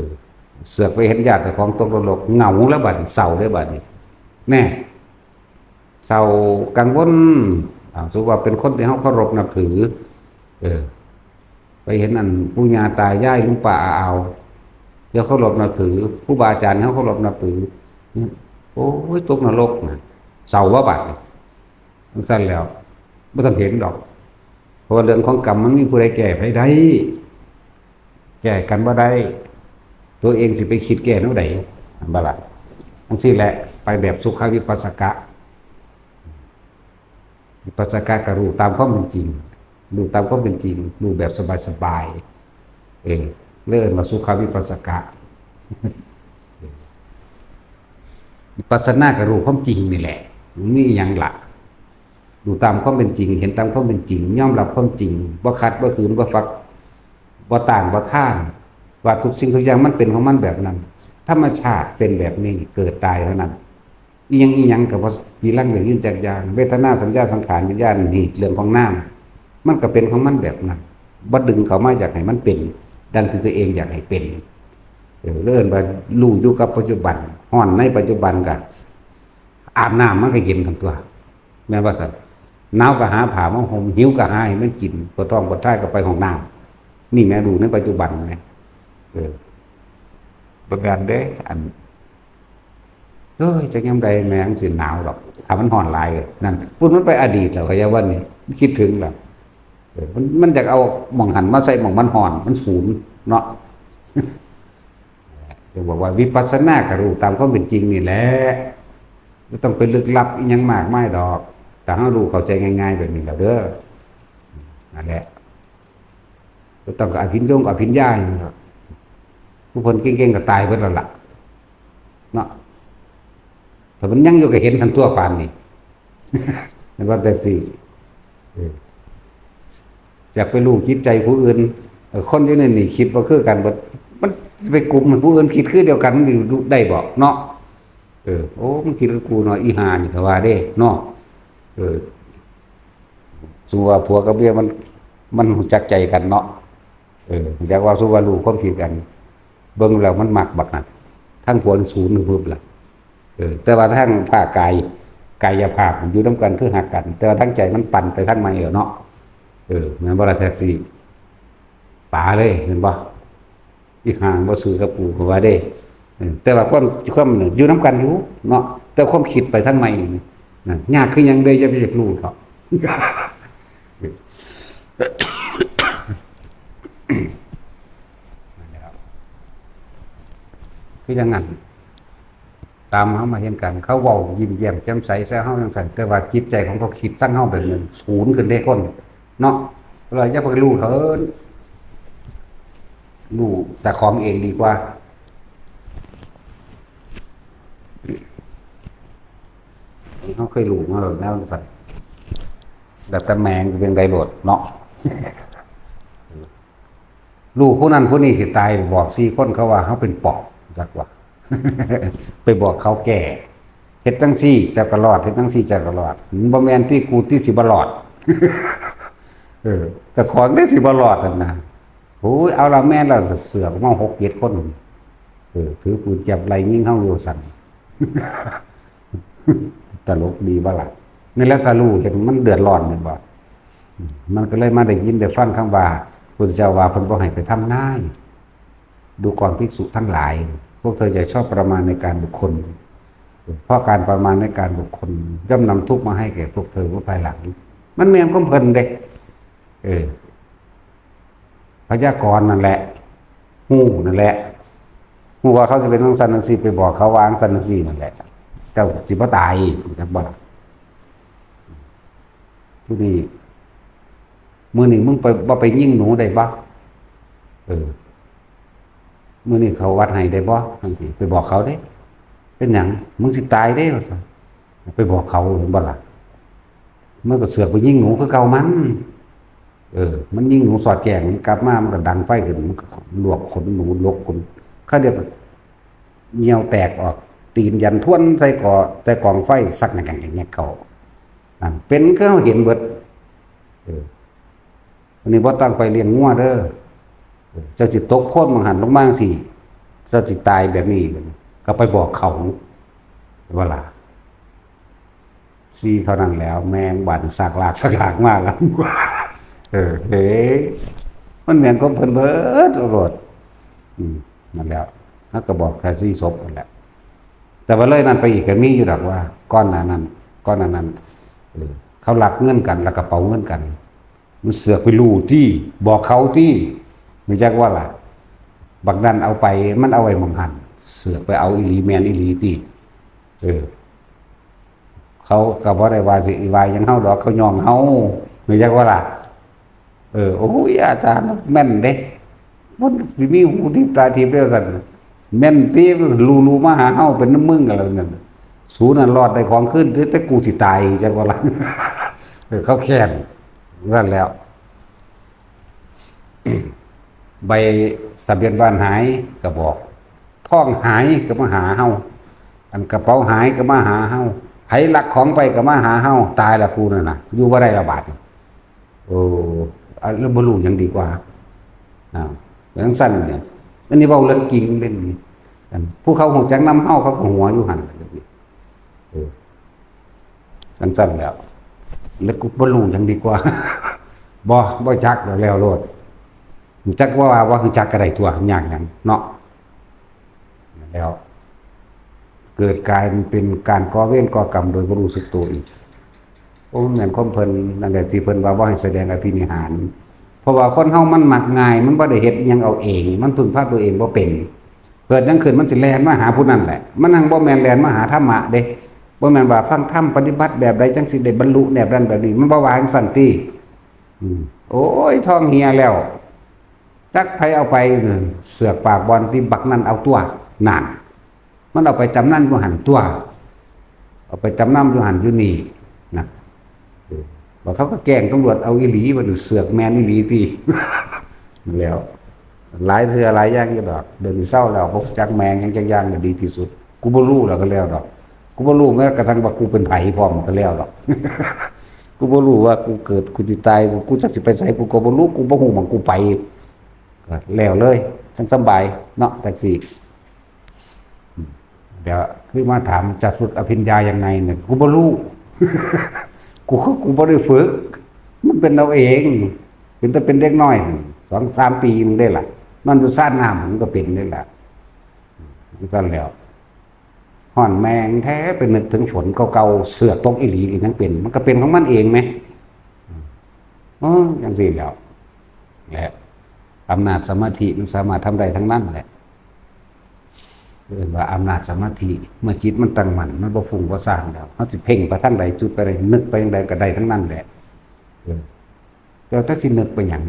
ເສືອກໄປເຫັນຍາດເຈົ້າຂອງຕົກນະລົກ ເຫງົາແລ້ວບັດນີ້ ເສົ້າເດ້ບັດນີ້ ແນ່. ເສົ້າກັງວົນ ອ່າ ສົມມຸດວ່າເປັນຄົນທີ່ເຮົາເຄົາລົບນັບຖື ເອີ ໄປເຫັນອັນປູ່ຍ່າຕາຍາຍ ລຸງປ້າອາອາວ ທີ່ເຮົາເຄົາລົບນັບຖື ຄູບາອາຈານທີ່ເຮົາເຄົາລົບນັບຖື ໂອ້ຍ ຕົກນະລົກນະ ເສົ້າວ່າບັດນີ້. ຈັ່ງຊັ້ນແລ້ວ ບໍ່ທັນເຫັນດອກ ເພາະວ່າເລື່ອງຂອງກຳມັນມີຜູ້ໃດແກ້ໃຜໄດ້ ແກ້ກັນບໍ່ໄດ້ ຕົວເອງຊິໄປຄິດແກ້ແນວໃດ ເຫັນບໍ່ລະ? ຈັ່ງຊີ້ແຫຼະ ໄປແບບສຸຂະວິປັດສະກະ ວິປັດສະກະກໍຮູ້ຕາມຄວາມເປັນຈິງ ຮູ້ຕາມຄວາມເປັນຈິງ ຮູ້ແບບສະບາຍໆ ເອີ ເອີ້ນວ່າສຸຂະວິປັດສະກະ. ວິປັດສະນາກໍຮູ້ຄວາມຈິງນີ້ແຫຼະ ບໍ່ມີອີ່ຫຍັງລະ ຮູ້ຕາມຄວາມເປັນຈິງ ເຫັນຕາມຄວາມເປັນຈິງ ຍອມຮັບຄວາມຈິງ ບໍ່ຂັດ ບໍ່ຂືນ ບໍ່ຝັກ ບໍ່ຕ້ານ ບໍ່ທານ ວ່າທຸກສິ່ງທຸກຢ່າງມັນເປັນຂອງມັນແບບນັ້ນ ທຳມະຊາດເປັນແບບນີ້ ເກີດຕາຍເທົ່ານັ້ນ ອີ່ຫຍັງອີ່ຫຍັງກໍບໍ່ຈີລັງຢັ້ງຢືນຈັກຢ່າງ ເວທະນາ ສັນຍາ ສັງຂານ ວິນຍານ ນີ້ເລື່ອງຂອງນາມ ມັນກໍເປັນຂອງມັນແບບນັ້ນ ບໍ່ດຶງເຂົ້າມາຢາກໃຫ້ມັນເປັນດັ່ງທີ່ຕົວເອງຢາກໃຫ້ເປັນ. ເອີ ເອີ້ນວ່າຮູ້ຢູ່ກັບປັດຈຸບັນ ຮ້ອນໃນປັດຈຸບັນ ກໍອາບນ້ຳມັນກໍເຢັນຫັ້ນຕົວະ ແມ່ນວ່າຊັ້ນ ໜາວກໍຫາຜ້າມາຫົ່ມ ຫິວກໍຫາໃຫ້ມັນກິນ ປວດທ້ອງປວດທ້າຍກໍໄປຫ້ອງນ້ຳ ນີ້ແມ່ ຮູ້ໃນປັດຈຸບັນແມ່. ເອີ ບໍ່ແມ່ນເດ້ ອັນ ເອີຍ ຈັກຍາມໃດແມ່ມັນຊິໜາວດອກ ຖ້າມັນຮ້ອນຫຼາຍ ນັ້ນ ພຸ້ນມັນໄປອະດີດແລ້ວ ຂະຫຍາຍວັນນີ້ ມັນຄິດເຖິງແລ້ວ ເອີ ມັນ ມັນຢາກເອົາໝ່ອງຫັ້ນມາໃສ່ໝ່ອງມັນຮ້ອນ ມັນສູນເນາະ. ຈຶ່ງບອກວ່າວິປັດສະນາກໍຮູ້ຕາມຄວາມເປັນຈິງນີ້ແຫຼະ ບໍ່ຕ້ອງໄປລຶກລັບອີ່ຫຍັງມາກມາຍດອກ ຖ້າເຮົາຮູ້ເຂົ້າໃຈງ່າຍໆແບບນີ້ແລ້ວເດີ ນັ້ນແຫຼະ. ບໍ່ຕ້ອງກໍອະພິນຍົງ ອະພິນຍາຫຍັງດອກ ຜູ້ເພິ່ນເກັ່ງໆກໍຕາຍເບິດແລ້ວລະເນາະ ຖ້າມັນຍັງຢູ່ກໍເຫັນຫັ້ນຕົວະປານນີ້ ແມ່ນວ່າແທັກຊີ ເອີ ຢາກໄປຮູ້ຈິດໃຈຜູ້ອື່ນ ເອີ ຄົນຢູ່ໃນນີ້ຄິດບໍ່ຄືກັນເບິດ ມັນໄປກຸມໃຫ້ຜູ້ອື່ນຄິດຄືດຽວກັນ ມັນຊິໄດ້ບໍ່ເນາະ? ເອີ ໂອ້ ມັນຄິດຄືກູເນາະ ອີຫ່ານີ້ ເຂົາວ່າເດ້ເນາະ. ເອີ ສົມມຸດວ່າຜົວກັບເມຍມັນ ມັນຮູ້ຈັກໃຈກັນເນາະ ເອີ ຮູ້ຈັກວ່າ ສົມມຸດວ່າຮູ້ຄວາມຄິດກັນ ເບິ່ງແລ້ວມັນມັກບັກນັ້ນ ທັງຜົວສູນປຶບລະ ເອີ ແຕ່ວ່າທາງພາກກາຍ ກາຍະພາບຢູ່ນຳກັນຄືຮັກກັນ ແຕ່ວ່າທາງໃຈມັນປັ່ນໄປທາງໃໝ່ແລ້ວເນາະ. ເອີ ແມ່ນບໍ່ລະແທັກຊີ? ປາເລີຍແມ່ນບໍ່? ອີ່ຫ່າບໍ່ຊື້ກັບກູ ເຂົາວ່າເດ້. ເອີ ແຕ່ວ່າຄວາມ ຄວາມຢູ່ນຳກັນຢູ່ເນາະ ແຕ່ຄວາມຄິດໄປທາງໃໝ່ນີ້ ນັ້ນ ຍາກຄືຫຍັງເດ້ ຢ່າໄປຢາກຮູ້ເຖາະ. ຄືຈັ່ງນັ້ນ ຕາມເຮົາມາເຫັນກັນ ເຂົາເວົ້າຍິ້ມແຍ້ມແຈ່ມໃສໃສ່ເຮົາຈັ່ງຊັ້ນ ແຕ່ວ່າຈິດໃຈຂອງເຂົາຄິດຊັງເຮົາແບບນັ້ນ ສູນຂຶ້ນເດ້ຄົນເນາະ. ແລ້ວຢ່າໄປຮູ້ເຖິງ ຮູ້ແຕ່ຂອງເອງດີກວ່າ. ເຮົາເຄີຍຮູ້ມາແລ້ວແນວຊັ້ນ ແລ້ວແຕ່ແມ່ງຊິຈັ່ງໃດໂລດເນາະ. ລູກຜູ້ນັ້ນຜູ້ນີ້ຊິຕາຍ ບອກສີ່ຄົນເຂົາວ່າເຮົາເປັນປອບ ຈັກວ່າ ໄປບອກເຂົາແກ້ ເຮັດຈັ່ງຊີ້ເຈົ້າກໍລອດ ເຮັດຈັ່ງຊີ້ເຈົ້າກໍລອດ. ມັນບໍ່ແມ່ນຕິ ກູຕິຊິບໍ່ລອດ ເອີ ເຈົ້າຂອງເດ້ຊິບໍ່ລອດຫັ້ນນະ. ໂອ້ຍ ເອົາລະແມ່ນລະ ເສືອກມາຫົກເຈັດຄົນ ເອີ ຖືປືນຈັບໄລ່ຍິງເຮົາຢູ່ຊັ້ນ. ຕະຫຼົກດີບໍ່ລະ? ນີ້ແຫຼະ ຖ້າຮູ້ເຫັນມັນເດືອດຮ້ອນແມ່ນບໍ່? ມັນກໍເລີຍມາໄດ້ຍິນໄດ້ຟັງຄຳວ່າ ພຸດທະເຈົ້າວ່າເພິ່ນບໍ່ໃຫ້ໄປທຳນາຍ. ດູກອນ ພິກສຸທັງຫຼາຍ ພວກເຈົ້າຢ່າຊອບປະມານໃນການບຸກຄົນ ເພາະການປະມານໃນການບຸກຄົນ ຍ່ອມນຳທຸກມາໃຫ້ແກ່ພວກເຈົ້າພາຍຫຼັງ. ມັນແມ່ນຂອງເພິ່ນເດ້. ເອີ ພະຍາກອນນັ້ນແຫຼະ ຮູ້ນັ້ນແຫຼະ ຮູ້ວ່າເຂົາຊິເປັນຈັ່ງຊັ້ນຈັ່ງຊີ້ ໄປບອກເຂົາວ່າຈັ່ງຊັ້ນຈັ່ງຊີ້ນັ້ນແຫຼະ ເຈົ້າຊິບໍ່ຕາຍ ຮູ້ຈັກບໍ່ລະ? ຜູ້ນີ້ ມື້ນີ້ມຶງໄປ ບໍ່ໄປຍິງໜູໄດ້ບໍ່? ເອີ ມື້ນີ້ເຂົ້າວັດໃຫ້ໄດ້ບໍ່? ຈັ່ງຊີ້ ໄປບອກເຂົາເດ້. ເປັນຫຍັງ? ມຶງຊິຕາຍເດ້ ວ່າຊັ້ນ. ໄປບອກເຂົາ ເຫັນບໍ່ລະ? ມັນກໍເສືອກໄປຍິງໜູຄືເກົ່າມັນ. ເອີ ມັນຍິງໜູສອດແຈ້ງ ມັນກັບມາ ມັນກໍດັງໄຟຂຶ້ນ ມັນກໍລວກຂົນໜູ ຫຼົກຂົນ ເຂົາເອີ້ນຍ່ຽວແຕກອອກ ຕີນຢັນທວນໃສ່ກໍ ໃສ່ກອງໄຟ ສັກແງກໆໆເຂົ້າ. ນັ້ນ ເປັນຄືເຮົາເຫັນເບິດ. ເອີ ອັນນີ້ບໍ່ຕ້ອງໄປລ້ຽງງົວເດີ ເຈົ້າຊິຕົກໂພນໝ່ອງຫັ້ນລົງມາຈັ່ງຊີ້ ເຈົ້າຊິຕາຍແບບນີ້ ກໍໄປບອກເຂົາ ເຫັນບໍ່ລະ? ຊີ້ເທົ່ານັ້ນແລ້ວ ແມ່ງບາດນີ້ສາກລາກສາກລາກມາລະ ເອີ ເອີ ມັນແມ່ນຂອງເພິ່ນເບິດໂລດ. ອືມ ນັ້ນແຫຼະ ເຮົາກໍບອກແຄ່ຊີ້ສົບນັ້ນແຫຼະ ແຕ່ວ່າເລີຍນັ້ນໄປອີກກໍມີຢູ່ດອກວ່າ ກ່ອນໜ້ານັ້ນ ກ່ອນໜ້ານັ້ນ ເອີ ເຂົາລັກເງິນກັນ ລັກກະເປົາເງິນກັນ ມັນເສືອກໄປຮູ້ຕິ ບອກເຂົາຕິ ຮູ້ຈັກບໍ່ລະ? ບັກນັ້ນເອົາໄປ ມັນເອົາໄວ້ໝ່ອງຫັ້ນ ເສືອກໄປເອົາອີ່ຫຼີ ແມ່ນອີ່ຫຼີຕິ. ເອີ ເຂົາກໍບໍ່ໄດ້ວ່າຊິວ່າຫຍັງເຮົາດອກ ເຂົາຍ້ອງເຮົາ ຮູ້ຈັກບໍ່ລະ? ເອີ ໂອ້ຍ ອາຈານແມ່ນເດ້ ມັນຊິມີຫູທິບຕາທິບເດ້ ວ່າຊັ້ນ. ແມ່ນຕິ ຮູ້ໆ ມາຫາເຮົາ ເປັນນຳມຶງກັນແລ້ວນັ້ນ ສູນັ້ນລອດໄດ້ຂອງຄືນ ແຕ່ ແຕ່ກູຊິຕາຍ ຈັກວ່າລະ ເອີ ເຂົາແຄ້ນ ນັ້ນແຫຼະ. ໃບທະບຽນບ້ານຫາຍກໍບອກ ທອງຫາຍກໍມາຫາເຮົາ ອັນກະເປົາຫາຍກໍມາຫາເຮົາ ໃຜລັກຂອງໄປກໍມາຫາເຮົາ ຕາຍລະກູນັ້ນນະ ຢູ່ບໍ່ໄດ້ລະບາດນີ້. ໂອ້ ອັນ ແລ້ວບໍ່ຮູ້ຫຍັງດີກວ່າ ອາ ຈັ່ງຊັ້ນນີ້ ອັນນີ້ເວົ້າເລື່ອງຈິງເດ້ ອັນ ຜູ້ເຂົາຮູ້ຈັກນຳເຮົາ ເຂົາກໍຫົວຢູ່ຫັ້ນ ເອີ ຈັ່ງຊັ້ນແລ້ວ ແລ້ວກູບໍ່ຮູ້ຫຍັງດີກວ່າ ບໍ່ ບໍ່ຈັກແລ້ວ ແລ້ວໂລດ ຈັກວ່າ ວ່າບໍ່ຮູ້ຈັກກໍໄດ້ຕົວະ ຍາກຫຍັງເນາະ. ແລ້ວເກີດກາຍເປັນການກໍ່ເວນກໍ່ກຳໂດຍບໍ່ຮູ້ສຶກໂຕອີກ. ໂອ້ ແມ່ນຄວາມເພິ່ນນັ້ນແຫຼະ ທີ່ເພິ່ນວ່າບໍ່ໃຫ້ສະແດງອະພິນິຫານ ເພາະວ່າຄົນເຮົາມັນມັກງ່າຍ ມັນບໍ່ໄດ້ເຮັດອີ່ຫຍັງເອົາເອງ ມັນເພິ່ງພາຕົວເອງບໍ່ເປັນ ເກີດຫຍັງຂຶ້ນມັນຊິແລ່ນມາຫາຜູ້ນັ້ນແຫຼະ ມັນຍັງບໍ່ແມ່ນແລ່ນມາຫາທຳມະເດ້ ບໍ່ແມ່ນວ່າຟັງທຳປະຕິບັດແບບໃດຈັ່ງຊິໄດ້ບັນລຸແບບນັ້ນແບບນີ້ ມັນບໍ່ວ່າຈັ່ງຊັ້ນຕິ. ອືມ ໂອ້ຍ ທອງເຫ່ຍແລ້ວ ຈັກໃຜເອົາໄປ ເສືອກປາກບ່ອນທີ່ບັກນັ້ນເອົາຕົວະ ນັ້ນ ມັນເອົາໄປຈຳນຳຢູ່ຫັ້ນຕົວະ ເອົາໄປຈຳນຳຢູ່ຫັ້ນຢູ່ນີ້ນະ ເຂົາກໍແກ້ງຕຳຫຼວດເອົາອີ່ຫຼີ ວ່າເສືອກແມ່ນອີ່ຫຼີຕິ ແລ້ວ ຫຼາຍເທື່ອຫຼາຍຢ່າງຢູ່ດອກ. ດຽວນີ້ເຊົາແລ້ວ ບໍ່ຮູ້ຈັກແມ່ນຫຍັງຈັກຢ່າງ ດີທີ່ສຸດ. ກູບໍ່ຮູ້ແລ້ວກໍແລ້ວດອກ. ກູບໍ່ຮູ້ແມ້ກະທັ່ງວ່າກູເປັນໃຜພ້ອມກໍແລ້ວດອກ. ກູບໍ່ຮູ້ວ່າກູເກີດ ກູຊິຕາຍ ກູ ກູຈັກຊິໄປໃສ ກູກໍບໍ່ຮູ້. ກູບໍ່ຮູ້ໝ່ອງກູໄປ ກໍແລ້ວເລີຍ ຈັ່ງສະບາຍເນາະ ແທັກຊີ. ດຽວຄືມາຖາມ ຈະຝຶກອະພິນຍາຍັງໄງ ນີ້ ກູບໍ່ຮູ້. ກູ ຄືກູບໍ່ໄດ້ຝຶກ ມັນເປັນເອົາເອງ. ເປັນແຕ່ເປັນເດັກນ້ອຍ ສອງສາມປີໜຶ່ງເດ້ລະ ນອນຢູ່ຊານນ້ຳ ມັນກໍເປັນເດ້ລະ. ຈັ່ງຊັ້ນແລ້ວ ຮ້ອນແມ່ງແທ້ ໄປນຶກເຖິງຝົນເກົ່າໆ ເສືອກຕົກອີ່ຫຼີກໍຍັງເປັນ ມັນກໍເປັນຂອງມັນເອງແມ. ເອີ ຈັ່ງຊີ້ແຫຼະ ແລະ ອຳນາດສະມາທິມັນສາມາດທຳໄດ້ທັງນັ້ນແຫຼະ. ເອີ້ນວ່າອຳນາດສະມາທິ ເມື່ອຈິດມັນຕັ້ງໝັ້ນ ມັນບໍ່ຟຸ້ງບໍ່ສ້າງແລ້ວ ເຮົາຊິເພັ່ງໄປທາງໃດ ຈຸດໄປໃດ ນຶກໄປຈັ່ງໃດກໍໄດ້ທັງນັ້ນແຫຼະ. ເອີ ແຕ່ ແຕ່ຊິນຶກໄປຫຍັງ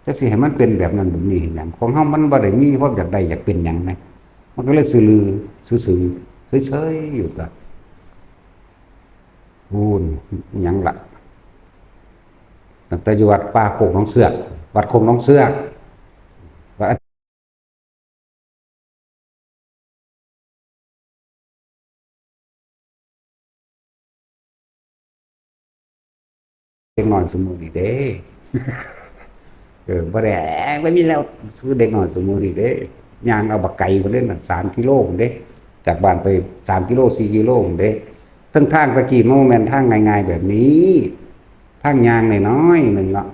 ຈັກຊິໃຫ້ມັນເປັນແບບນັ້ນແບບນີ້ເຮັດຫຍັງ? ຂອງເຮົາມັນບໍ່ໄດ້ມີຄວາມຢາກໄດ້ຢາກເປັນຫຍັງນະ ມັນກໍເລີຍຊື່ລື ຊື່ໆ ເຊີຍໆ ຢູ່ກະ ພຸ້ນ ຫຍັງລະ ຕັ້ງແຕ່ຢູ່ວັດປ່າໂຄກໜອງເຊືອກ ວັດໂຄກໜອງເຊືອກ ວັດ ເດັກນ້ອຍຊຸມື້ນີ້ເດ້ ເອີ ບໍ່ໄດ້ ບໍ່ມີແລ້ວ ຄືເດັກນ້ອຍຊຸມື້ນີ້ເດ້ ຍ່າງເອົາບັກໄກພຸ້ນເດ້ ສາມກິໂລພຸ້ນເດ້ ຈາກບ້ານໄປສາມກິໂລ ສີ່ກິໂລພຸ້ນເດ້. ເຊິ່ງທາງແຕ່ກີ້ມັນບໍ່ແມ່ນທາງງ່າຍໆແບບນີ້ ທາງຍ່າງນ້ອຍໆໜຶ່ງເນາະ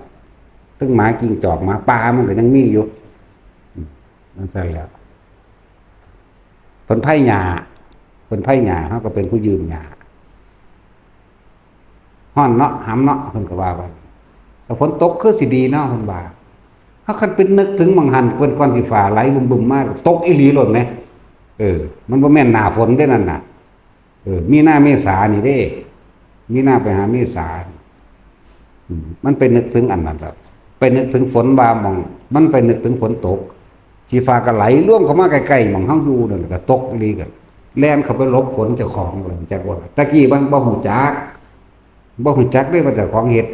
ເຊິ່ງໝາຈິງຈອກ ໝາປ່າມັນກໍຍັງມີຢູ່ ອືມ ຈັ່ງຊັ້ນແຫຼະ. ເພິ່ນໄຖຫຍ້າ ເພິ່ນໄຖຫຍ້າ ເຮົາກໍເປັນຜູ້ຢືມຫຍ້າ. ຮ້ອນເນາະ ຫຳເນາະ ເພິ່ນກໍວ່າໄປ. ຖ້າຝົນຕົກຄືຊິດີເນາະ ເພິ່ນວ່າ. ເຮົາຄັນໄປນຶກເຖິງໝ່ອງຫັ້ນ ກ່ອນ ກ່ອນທີ່ຟ້າໄຫຼບຶ້ມໆມາ ຕົກອີ່ຫຼີໂລດແໝ. ເອີ ມັນບໍ່ແມ່ນໜ້າຝົນເດ້ນັ້ນນະ. ເອີ ມີນາເມສານີ້ເດ້ ມີນາໄປຫາເມສາ ອືມ ມັນໄປນຶກເຖິງອັນນັ້ນລະ ໄປນຶກເຖິງຝົນວ່າໝ່ອງ ມັນໄປນຶກເຖິງຝົນຕົກ ທີ່ຟ້າກໍໄຫຼລວມເຂົ້າມາໃກ້ໆໝ່ອງເຮົາຢູ່ນັ້ນ ກໍຕົກອີ່ຫຼີ ກໍແລ່ນເຂົ້າໄປຫຼົບຝົນເຈົ້າຂອງ ແລ້ວຈັກວ່າ ແຕ່ກີ້ມັນບໍ່ຮູ້ຈັກ ບໍ່ຮູ້ຈັກເດ້ວ່າເຈົ້າຂອງເຮັດ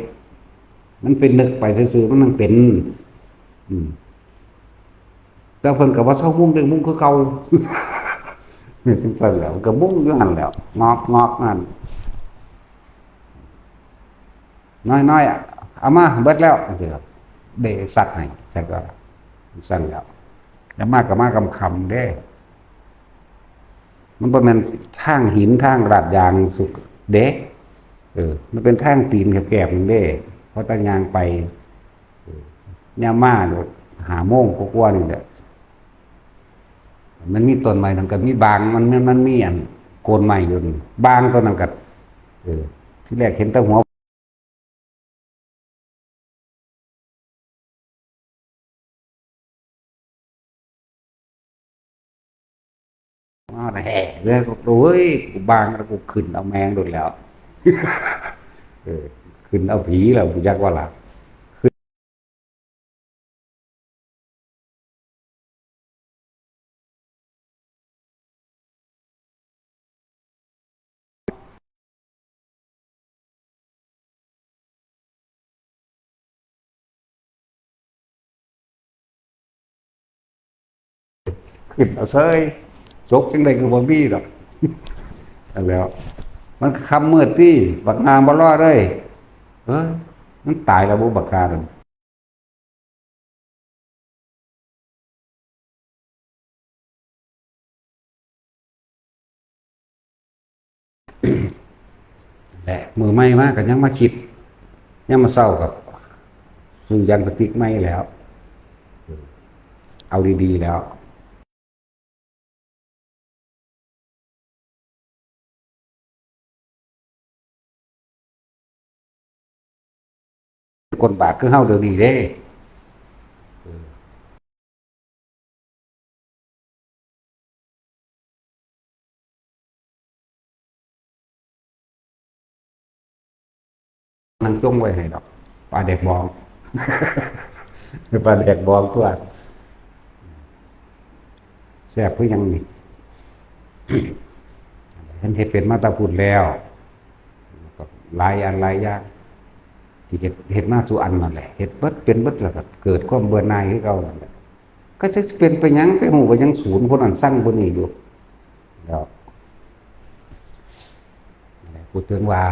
ມັນໄປນຶກໄປຊື່ໆ ມັນຍັງເປັນ ອືມ. ແຕ່ເພິ່ນກໍບໍ່ເຊົາມຸງເດ້ ມຸງຄືເກົ່າ ຈັ່ງຊັ້ນແຫຼະ ມັນກໍມຸງຢູ່ຫັ້ນແຫຼະ ງອກໆນັ້ນ ນ້ອຍໆ ເອົາມາເບິດແລ້ວ ເດ້ຊັກໃຫ້ ຊັ້ນກໍ ຊັ້ນແລ້ວ ແລ້ວມາກໍມາຄ່ຳໆເດ້ ມັນບໍ່ແມ່ນທາງຫີນທາງລາດຢາງສຸດເດ້ ເອີ ມັນເປັນທາງຕີນແຄບໆໜຶ່ງເດ້ ພໍແຕ່ຍ່າງໄປ ຍາມມາໂລດ ຫ້າໂມງກວ່າໆນີ້ແຫຼະ ມັນມີຕົ້ນໄມ້ນັ້ນກໍມີບາງ ມັນ ມັນ ມັນມີອັນໂກນໄມ້ຢູ່ ບາງຕົ້ນນັ້ນກໍ ເອີ ທີແລກເຫັນແຕ່ຫົວ ມາແຫ່ເລີຍ ໂອ້ຍ ກູບາງແລ້ວ ກູຂຶ້ນເອົາແມງໂລດແລ້ວ ເອີ ຂຶ້ນເອົາຜີແລ້ວ ຮູ້ຈັກບໍ່ລະ? ຂຶ້ນເອົາເຊີຍ ຈົກຈັ່ງໃດກໍບໍ່ມີດອກ ອັນແລ້ວ ມັນຄ່ຳມືດຕິ ບັກຫ່າບໍ່ລໍເລີຍ ເອີຍ ມັນຕາຍແລ້ວບໍ່ບັກຫ່ານັ້ນ. ແລະ ມື້ໃໝ່ມາກໍຍັງມາຄິດ ຍາມມາເຊົ້າກໍຊື້ຢາງກະຕິກໃໝ່ແລ້ວ ເອົາດີໆແລ້ວ. ຄົນບາດຄືເຮົາດຽວນີ້ເດ້ ເອີ ນັ່ງຈົ່ງໄວ້ໃຫ້ດອກ ປາແດກບອງ ປາແດກບອງຕົວະ ແຊບຄືຫຍັງນີ້ ເຫັນເຮັດເປັນມາແຕ່ພຸ້ນແລ້ວ ກໍ ຫຼາຍອັນຫຼາຍຢ່າງ ທີ່ເຮັດ ເຮັດມາສູ່ອັນນັ້ນແຫຼະ ເຮັດເບິດເປັນເບິດ ແລ້ວກໍເກີດຄວາມເບື່ອໜ່າຍຄືເກົ່ານັ້ນແຫຼະ. ກໍຈັກຊິເປັນໄປຫຍັງ ໄປຮູ້ໄປຫຍັງສູນ ຜູ້ນັ້ນຊັງຜູ້ນີ້ຢູ່ ແລ້ວ ແລ້ວ ຜູ້ເຖິງວ່າ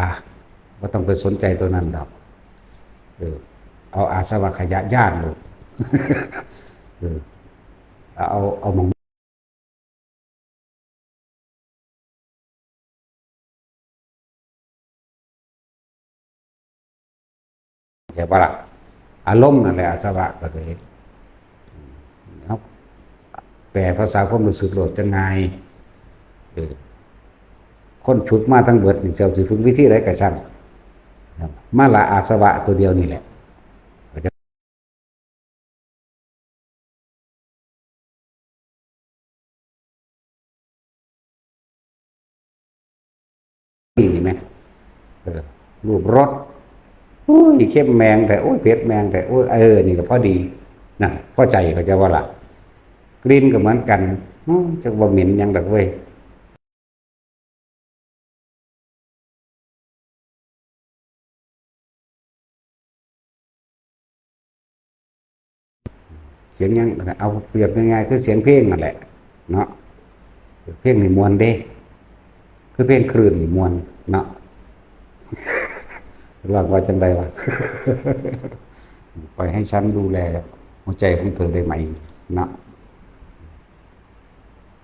ບໍ່ຕ້ອງໄປສົນໃຈຕົວນັ້ນດອກ ເອີ ເອົາອາສະວະຂະຍະຍານໂລດ ເອີ ເອົາ ເອົາໝ່ອງ ເຂົ້າໃຈບໍ່ລະ? ອາລົມນັ້ນແຫຼະອາສະວະ ກໍເລີຍ ເຮົາແປພາສາຄວາມຮູ້ສຶກໂລດ ຈະງ່າຍ ເອີ ຄົນຝຶກມາທັງເບິດນີ້ ເຈົ້າຊິຝຶກວິທີໃດກໍຊ່າງ ມາລະອາສະວະຕົວດຽວນີ້ແຫຼະ. ນີ້ແມ່ນ ເອີ ຮູບລົດ ໂອ້ຍ ເຄັມແມງແທ້ ໂອ້ຍ ເຜັດແມງແທ້ ໂອ້ຍ ເອີ ນີ້ລະພໍດີ ນັ້ນ ພໍໃຈ ເຂົ້າໃຈບໍ່ລະ? ກິ່ນກໍເໝືອນກັນ ໂອ້ຍ ຈັກວ່າເໝັນຫຍັງດອກເວີຍ. ສຽງຫຍັງ ເອົາປຽບງ່າຍໆ ຄືສຽງເພງນັ້ນແຫຼະເນາະ ເພງນີ້ມ່ວນເດ້ ຄືເພງຄື້ນນີ້ມ່ວນເນາະ ລອງວ່າຈັ່ງໃດວະ? ປล่อยให้ฉันดูแลหัวใจของเธอได้ไหม ເນາະ.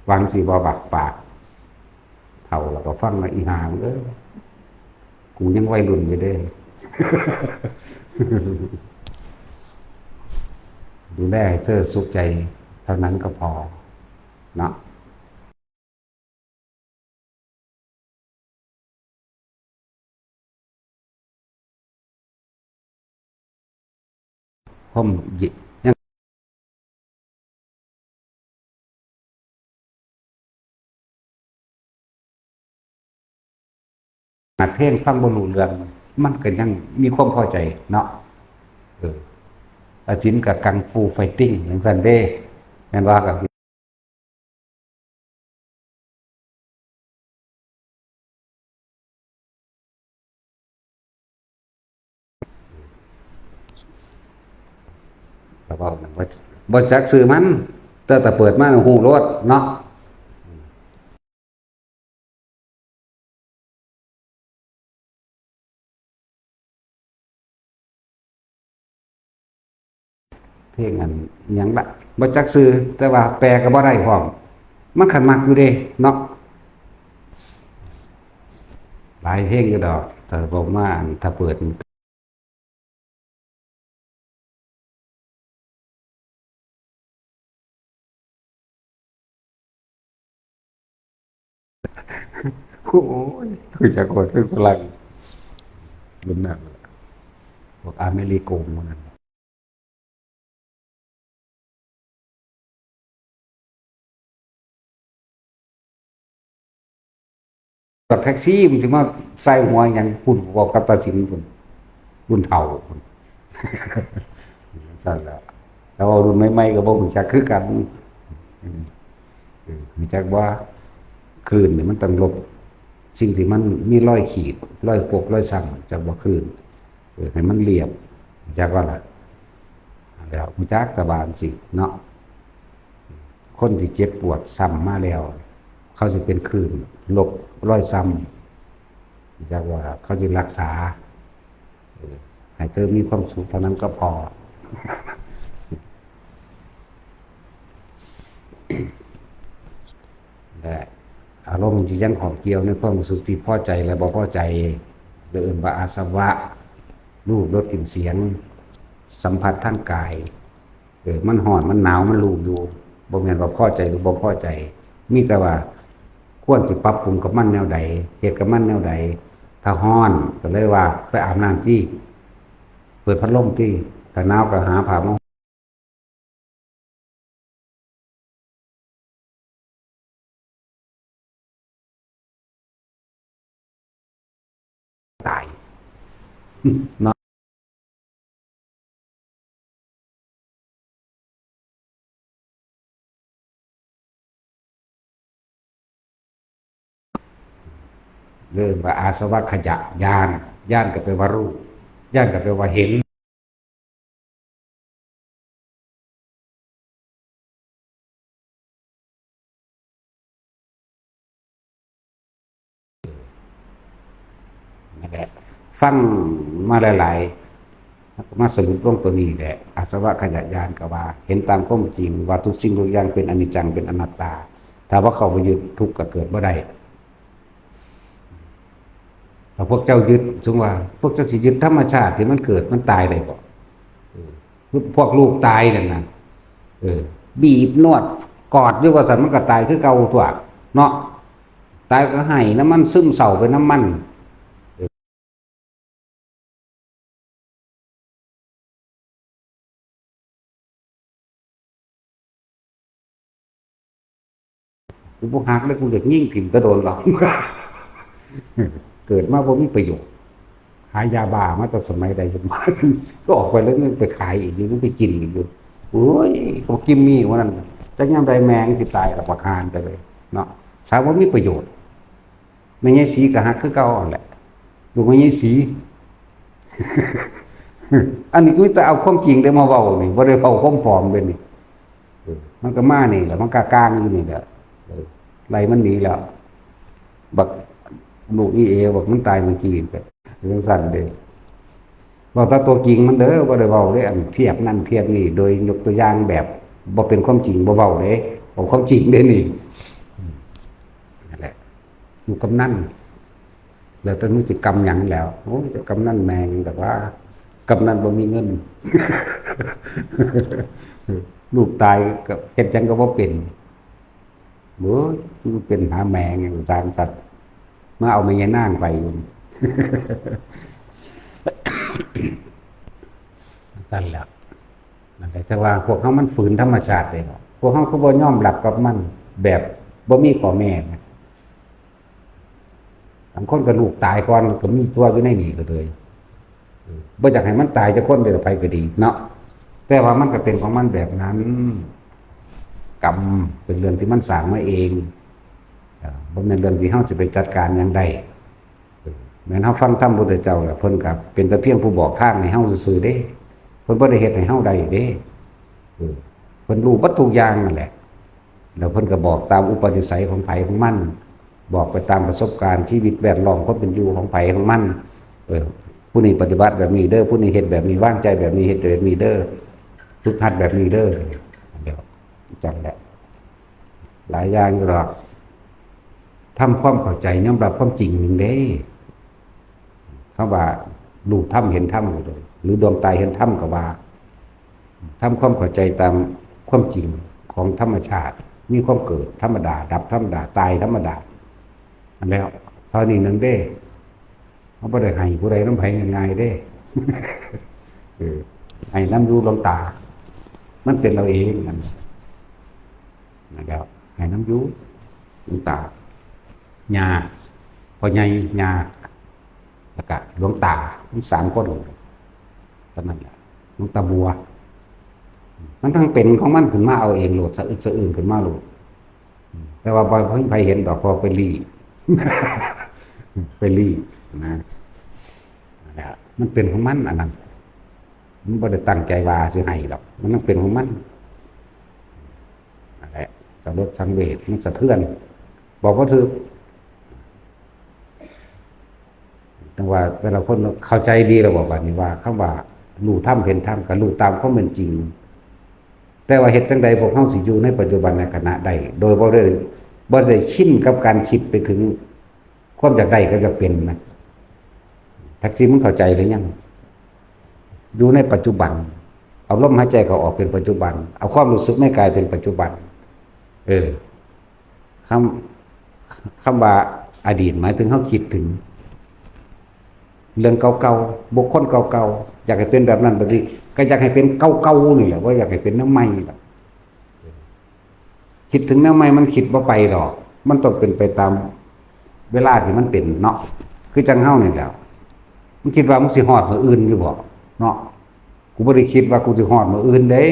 ວ່າຈັ່ງຊີ້ບໍ່ບັກປາກ ເຖົ້າແລ້ວກໍຟັງວ່າ ອີຫ່າເອີຍ ກູຍັງໄວລຸ້ນຢູ່ເດ້ ดูแลให้เธอสุขใจเท่านั้นก็พอเนาะ. ຄວາມ ຂະໜາດເພງຟັງບໍ່ຮູ້ເລື່ອງ ມັນກໍຍັງມີຄວາມພໍໃຈເນາະ ເອີ ອາຈິນກໍ Kung Fu Fighting ຈັ່ງຊັ້ນເດ້ ແມ່ນບໍ່? ກໍເວົ້ານຳ ບໍ່ ບໍ່ຈັກຊື່ມັນ ແຕ່ ແຕ່ເປີດມາຮູ້ໂລດເນາະ. ເພງອັນຫຍັງລະ ບໍ່ຈັກຊື່ ແຕ່ວ່າແປກໍບໍ່ໄດ້ພ້ອມ ມັນຄັນມັກຢູ່ເດ້ເນາະ ຫຼາຍເພງຢູ່ດອກ ຖ້າເວົ້າມາ ອັນ ຖ້າເປີດ ໂອ້ຍ ຮູ້ຈັກຄົນຄືຝຣັ່ງ ລຸ້ນນັ້ນ ພວກອາເມລິໂກງ ໝູ່ນັ້ນ. ບັກແທັກຊີມັນຊິມາໃສ່ຫົວຫຍັງ ພຸ້ນເວົ້າກັບຕາສິນພຸ້ນ ລຸ້ນເຖົ້າພຸ້ນ ຊັ້ນແຫຼະ. ແຕ່ວ່າລຸ້ນໃໝ່ໆກໍບໍ່ຮູ້ຈັກຄືກັນ ເອີ ຮູ້ຈັກວ່າຄື້ນນີ້ມັນຕ້ອງລົບສິ່ງທີ່ມັນມີລອຍຂີດ ລອຍຟົກ ລອຍຊ້ຳ ຈັກວ່າຄື້ນ ເອີ ໃຫ້ມັນລຽບ ຮູ້ຈັກວ່າລະ ແລ້ວຮູ້ຈັກແຕ່ວ່າຈັ່ງຊີ້ເນາະ ຄົນທີ່ເຈັບປວດຊ້ຳມາແລ້ວ ເຂົາຊິເປັນຄື້ນລົບລອຍຊ້ຳ ຮູ້ຈັກວ່າເຂົາຊິລັກສາ ເອີ ໃຫ້ເທີມີຄວາມສຸກເທົ່ານັ້ນກໍພໍ. ແລະ ອາລົມທີ່ຍັງຂ້ອງກ່ຽວໃນຄວາມຮູ້ສຶກທີ່ພໍໃຈ ແລະ ບໍ່ພໍໃຈ ເອີ້ນວ່າອາສະວະ ຮູບ ລົດ ກິ່ນ ສຽງ ສຳຜັດທາງກາຍ ເອີ ມັນຮ້ອນ ມັນໜາວ ມັນຮູ້ຢູ່ ບໍ່ແມ່ນວ່າພໍໃຈ ຫຼື ບໍ່ພໍໃຈ ມີແຕ່ວ່າຄວນຊິປັບປຸງກັບມັນແນວໃດ ເຮັດກັບມັນແນວໃດ. ຖ້າຮ້ອນກໍເລີຍວ່າໄປອາບນ້ຳຕິ ເປີດພັດລົມຕິ ຖ້າໜາວກໍຫາຜ້າມາ ຕາຍເນາະ ເອີ້ນວ່າອາສະວະຂະຍະຍານ ຍານກໍແປວ່າຮູ້, ຍານກໍແປວ່າເຫັນ. ນັ້ນແຫຼະ ຟັງມາຫຼາຍໆ ມາສະຫຼຸບລົງຕົວນີ້ແຫຼະ ອາສະວະຂະຍະຍານກໍວ່າ ເຫັນຕາມຄວາມຈິງວ່າທຸກສິ່ງທຸກຢ່າງເປັນອະນິດຈັງ ເປັນອະນັດຕາ. ຖ້າວ່າເຂົາບໍ່ຍຶດ ທຸກກໍເກີດບໍ່ໄດ້. ຖ້າພວກເຈົ້າຍຶດ ສົມມຸດວ່າ ພວກເຈົ້າຊິຍຶດທຳມະຊາດທີ່ມັນເກີດມັນຕາຍໄດ້ບໍ່? ເອີ ຄືພວກລູກຕາຍນັ້ນນະ ເອີ ບີບນວດກອດຢູ່ວ່າຊັ້ນ ມັນກໍຕາຍຄືເກົ່າຕົວະເນາະ. ຕາຍກໍໄຫ້ນຳມັນ ຊຶມເສົ້າໄປນຳມັນ. ກູບໍ່ຮັກເລີຍ ກູຢາກຍິງຖິ້ມແຕ່ດົນແລ້ວ. ເກີດມາບໍ່ມີປະໂຫຍດ ຂາຍຢາບ້າມາແຕ່ສະໄໝໃດ ກໍອອກໄປແລ້ວຍັງໄປຂາຍອີກຢູ່ ຍັງໄປກິນອີກຢູ່. ໂອ້ຍ ບັກກິມມີ້ຜູ້ນັ້ນ ຈັກຍາມໃດແມ່ງຊິຕາຍລະ ບັກຫ່ານໄປເລີຍເນາະ ສາວບໍ່ມີປະໂຫຍດ. ແມ່ຍາຍສີກໍຮັກຄືເກົ່າຫັ້ນແຫຼະ ລູກແມ່ຍາຍສີ. ອັນນີ້ກໍມີແຕ່ເອົາຄວາມຈິງເດ້ມາເວົ້ານີ້ ບໍ່ໄດ້ເວົ້າຄວາມປອມເດ້ນີ້. ເອີ ມັນກໍມານີ້ແຫຼະ ມັນກະກາງຢູ່ນີ້ແຫຼະ. ເອີ ໄລ່ມັນໜີແລ້ວ ບັກລູກອີເອ ບັກມັນຕາຍມື້ກີ້ນີ້ ເປັນຈັ່ງຊັ້ນເດ້. ເວົ້າແຕ່ຕົວຈິງມັນເດີ ບໍ່ໄດ້ເວົ້າເດ້ ອັນທຽບນັ້ນທຽບນີ້ ໂດຍຍົກຕົວຢ່າງແບບບໍ່ເປັນຄວາມຈິງ ບໍ່ເວົ້າເດ້ ເວົ້າຄວາມຈິງເດ້ນີ້. ນັ້ນແຫຼະ ຢູ່ກຳນັນ ແລ້ວແຕ່ມຶງຊິກຳຫຍັງແລ້ວ. ໂອ້ຍ ເຈົ້າກຳນັນແມ່ງແບບວ່າ ກຳນັນບໍ່ມີເງິນ ລູກຕາຍກໍເຮັດຫຍັງກໍບໍ່ເປັນ. ໂອ້ຍ ມັນເປັນຫາແມ່ງຫຍັງ ສາງສັດ ມາເອົາແມ່ຍານາງໄປຢູ່ ຊັ້ນແຫຼະ. ນັ້ນແຫຼະ ແຕ່ວ່າພວກເຮົາມັນຝືນທຳມະຊາດເດ້ເນາະ ພວກເຮົາຄືບໍ່ຍອມຮັບກັບມັນແບບບໍ່ມີຂໍ້ແມ້ນະ. ບາງຄົນກໍລູກຕາຍກ່ອນ ກໍມີຕົວຢູ່ໃນນີ້ກໍເລີຍ ບໍ່ຢາກໃຫ້ມັນຕາຍຈັກຄົນເດ້ ໃຜກໍດີເນາະ ແຕ່ວ່າມັນກໍເປັນຂອງມັນແບບນັ້ນ. ກຳເປັນເລື່ອງທີ່ມັນສ້າງມາເອງ ບໍ່ແມ່ນເລື່ອງທີ່ເຮົາຈະໄປຈັດການຫຍັງໄດ້. ແມ່ນເຮົາຟັງທຳພຸດທະເຈົ້າແລ້ວ ເພິ່ນກໍເປັນແຕ່ພຽງຜູ້ບອກທາງໃຫ້ເຮົາຊື່ໆເດ້ ເພິ່ນບໍ່ໄດ້ເຮັດໃຫ້ເຮົາໄດ້ເດ້. ເອີ ເພິ່ນຮູ້ເບິດທຸກຢ່າງນັ້ນແຫຼະ ແລ້ວເພິ່ນກໍບອກຕາມອຸປະນິໄສຂອງໃຜຂອງມັນ ບອກໄປຕາມປະສົບການຊີວິດແວດລ້ອມຄວາມເປັນຢູ່ຂອງໃຜຂອງມັນ. ເອີ ຜູ້ນີ້ປະຕິບັດແບບນີ້ເດີ ຜູ້ນີ້ເຮັດແບບນີ້ ວາງໃຈແບບນີ້ ເຮັດແບບນີ້ເດີ ຝຶກຫັດແບບນີ້ເດີ. ຈັ່ງແຫຼະ ຫຼາຍຢ່າງຢູ່ດອກ ທຳຄວາມເຂົ້າໃຈ ຍອມຮັບຄວາມຈິງໜຶ່ງເດ້. ຄຳວ່າຮູ້ທຳເຫັນທຳກໍເລີຍ ຫຼື ດວງຕາເຫັນທຳກໍວ່າ ທຳຄວາມເຂົ້າໃຈຕາມຄວາມຈິງຂອງທຳມະຊາດ ມີຄວາມເກີດທຳມະດາ ດັບທຳມະດາ ຕາຍທຳມະດາ. ອັນແລ້ວ ເທົ່ານີ້ໜຶ່ງເດ້ ເຮົາບໍ່ໄດ້ໃຫ້ຜູ້ໃດນຳໃຜງ່າຍໆເດ້. ເອີ ໃຫ້ນຳຢູ່ຫຼວງຕາ ມັນເປັນເອົາເອງນັ້ນ ນັ້ນແຫຼະ ໃຫ້ນຳຢູ່ຫຼວງຕາ ຍ່າ ພໍ່ໃຫຍ່ ຍ່າ ແລ້ວກະຫຼວງຕາ ມີສາມຄົນເທົ່ານັ້ນແຫຼະ. ຫຼວງຕາບົວ ມັນທັງເປັນຂອງມັນຂຶ້ນມາເອົາເອງໂລດ ສະອຶດສະອື້ນຂຶ້ນມາໂລດ. ແຕ່ວ່າບໍ່ເຫັນໃຜເຫັນດອກ ເພາະໄປລີ້ ໄປລີ້ນະ. ນັ້ນແຫຼະ ມັນເປັນຂອງມັນອັນນັ້ນ ມັນບໍ່ໄດ້ຕັ້ງໃຈວ່າຊິໃຫ້ດອກ ມັນຍັງເປັນຂອງມັນ. ນັ້ນແຫຼະ ສະຫຼົດສັງເວດ ມັນສະເທືອນ ບອກບໍ່ຖືກ. ຈັ່ງວ່າແຕ່ລະຄົນເຂົ້າໃຈດີແລ້ວບໍ ບາດນີ້ວ່າ ຄຳວ່າຮູ້ທຳເຫັນທຳ ກໍຮູ້ຕາມຄວາມເປັນຈິງ. ແຕ່ວ່າເຮັດຈັ່ງໃດພວກເຮົາຊິຢູ່ໃນປັດຈຸບັນນະຂະນະໄດ້ ໂດຍບໍ່ໄດ້ ບໍ່ໄດ້ຊິນກັບການຄິດໄປເຖິງຄວາມຢາກໄດ້ກັບຢາກເປັນນະ? ແທັກຊີ ມຶງເຂົ້າໃຈຫຼືຍັງ? ຢູ່ໃນປັດຈຸບັນ ເອົາລົມຫາຍໃຈເຂົ້າອອກເປັນປັດຈຸບັນ ເອົາຄວາມຮູ້ສຶກໃນກາຍເປັນປັດຈຸບັນ. ເອີ ຄຳ ຄຳວ່າອະດີດ ໝາຍເຖິງເຮົາຄິດເຖິງເລື່ອງເກົ່າໆ ບຸກຄົນເກົ່າໆ ຢາກໃຫ້ເປັນແບບນັ້ນແບບນີ້ ກໍຢາກໃຫ້ເປັນເກົ່າໆນີ້ແຫຼະ ບໍ່ຢາກໃຫ້ເປັນແນວໃໝ່ດອກ. ຄິດເຖິງແນວໃໝ່ມັນຄິດບໍ່ໄປດອກ ມັນຕ້ອງເປັນໄປຕາມເວລາທີ່ມັນເປັນເນາະ. ຄືຈັ່ງເຮົານີ້ແຫຼະ ມຶງຄິດວ່າມຶງຊິຮອດມື້ອື່ນຢູ່ບໍ່ເນາະ? ກູບໍ່ໄດ້ຄິດວ່າກູຊິຮອດມື້ອື່ນເດ້.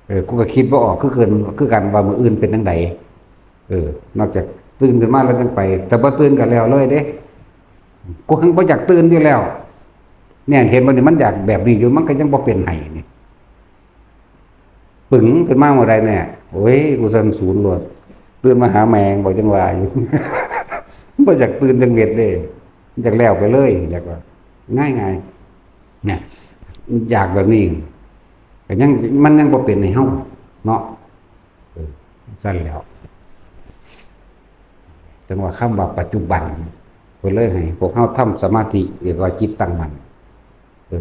ເອີ ກູກໍຄິດບໍ່ອອກຄືກັນ ຄືກັນວ່າມື້ອື່ນເປັນຈັ່ງໃດ. ເອີ ນອກຈາກຕື່ນຂຶ້ນມາແລ້ວຈັ່ງໄປ ແຕ່ບໍ່ຕື່ນກໍແລ້ວເລີຍເດ້. ກູຫັ້ນບໍ່ຢາກຕື່ນຢູ່ແລ້ວ ແນມເຫັນບໍ່ນີ້ ມັນຢາກແບບນີ້ຢູ່ ມັນກໍຍັງບໍ່ເປັນໃຫ້ນີ້ ປຶງຂຶ້ນມາເມື່ອໃດແນ່ ໂອ້ຍ ກູຊັ້ນສູນໂລດ ຕື່ນມາຫາແມ່ງບໍ່ ຈັ່ງວ່າຢູ່ ບໍ່ຢາກຕື່ນຈັກເມັດເດ້ ຢາກແລ້ວໄປເລີຍ ຢາກວ່າງ່າຍໆ ນະ ຢາກແບບນີ້ ກໍຍັງ ມັນຍັງບໍ່ເປັນໃຫ້ເຮົາເນາະ ເອີ ຊັ້ນແລ້ວ ຈັ່ງວ່າຄຳວ່າປັດຈຸບັນ ເພິ່ນເລີຍໃຫ້ພວກເຮົາທຳສະມາທິ ເອີ້ນວ່າຈິດຕັ້ງໝັ້ນ ເອີ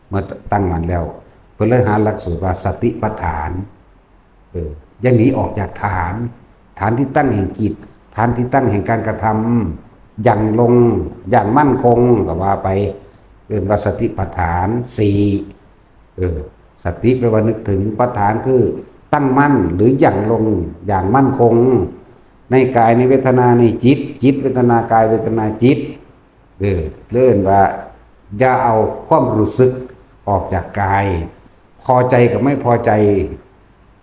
ເມື່ອຕັ້ງໝັ້ນແລ້ວ ເພິ່ນເລີຍຫາຫຼັກສູດວ່າສະຕິປັດຖານ ເອີ ຢ່າໜີອອກຈາກຖານ ຖານທີ່ຕັ້ງແຫ່ງຈິດ ຖານທີ່ຕັ້ງແຫ່ງການກະທຳ ຢັ້ງລົງ ຢ່າງໝັ້ນຄົງ ກໍວ່າໄປ ເອີ້ນວ່າສະຕິປັດຖານສີ່ ເອີ ສະຕິແປວ່ານຶກເຖິງ ປັດຖານຄືຕັ້ງໝັ້ນ ຫຼື ຢັ້ງລົງຢ່າງໝັ້ນຄົງ ໃນກາຍ ໃນເວທະນາ ໃນຈິດ ຈິດເວທະນາ ກາຍເວທະນາ ຈິດ ເອີ ເອີ້ນວ່າຢ່າເອົາຄວາມຮູ້ສຶກອອກຈາກກາຍ ພໍໃຈກັບໄມ່ພໍໃຈ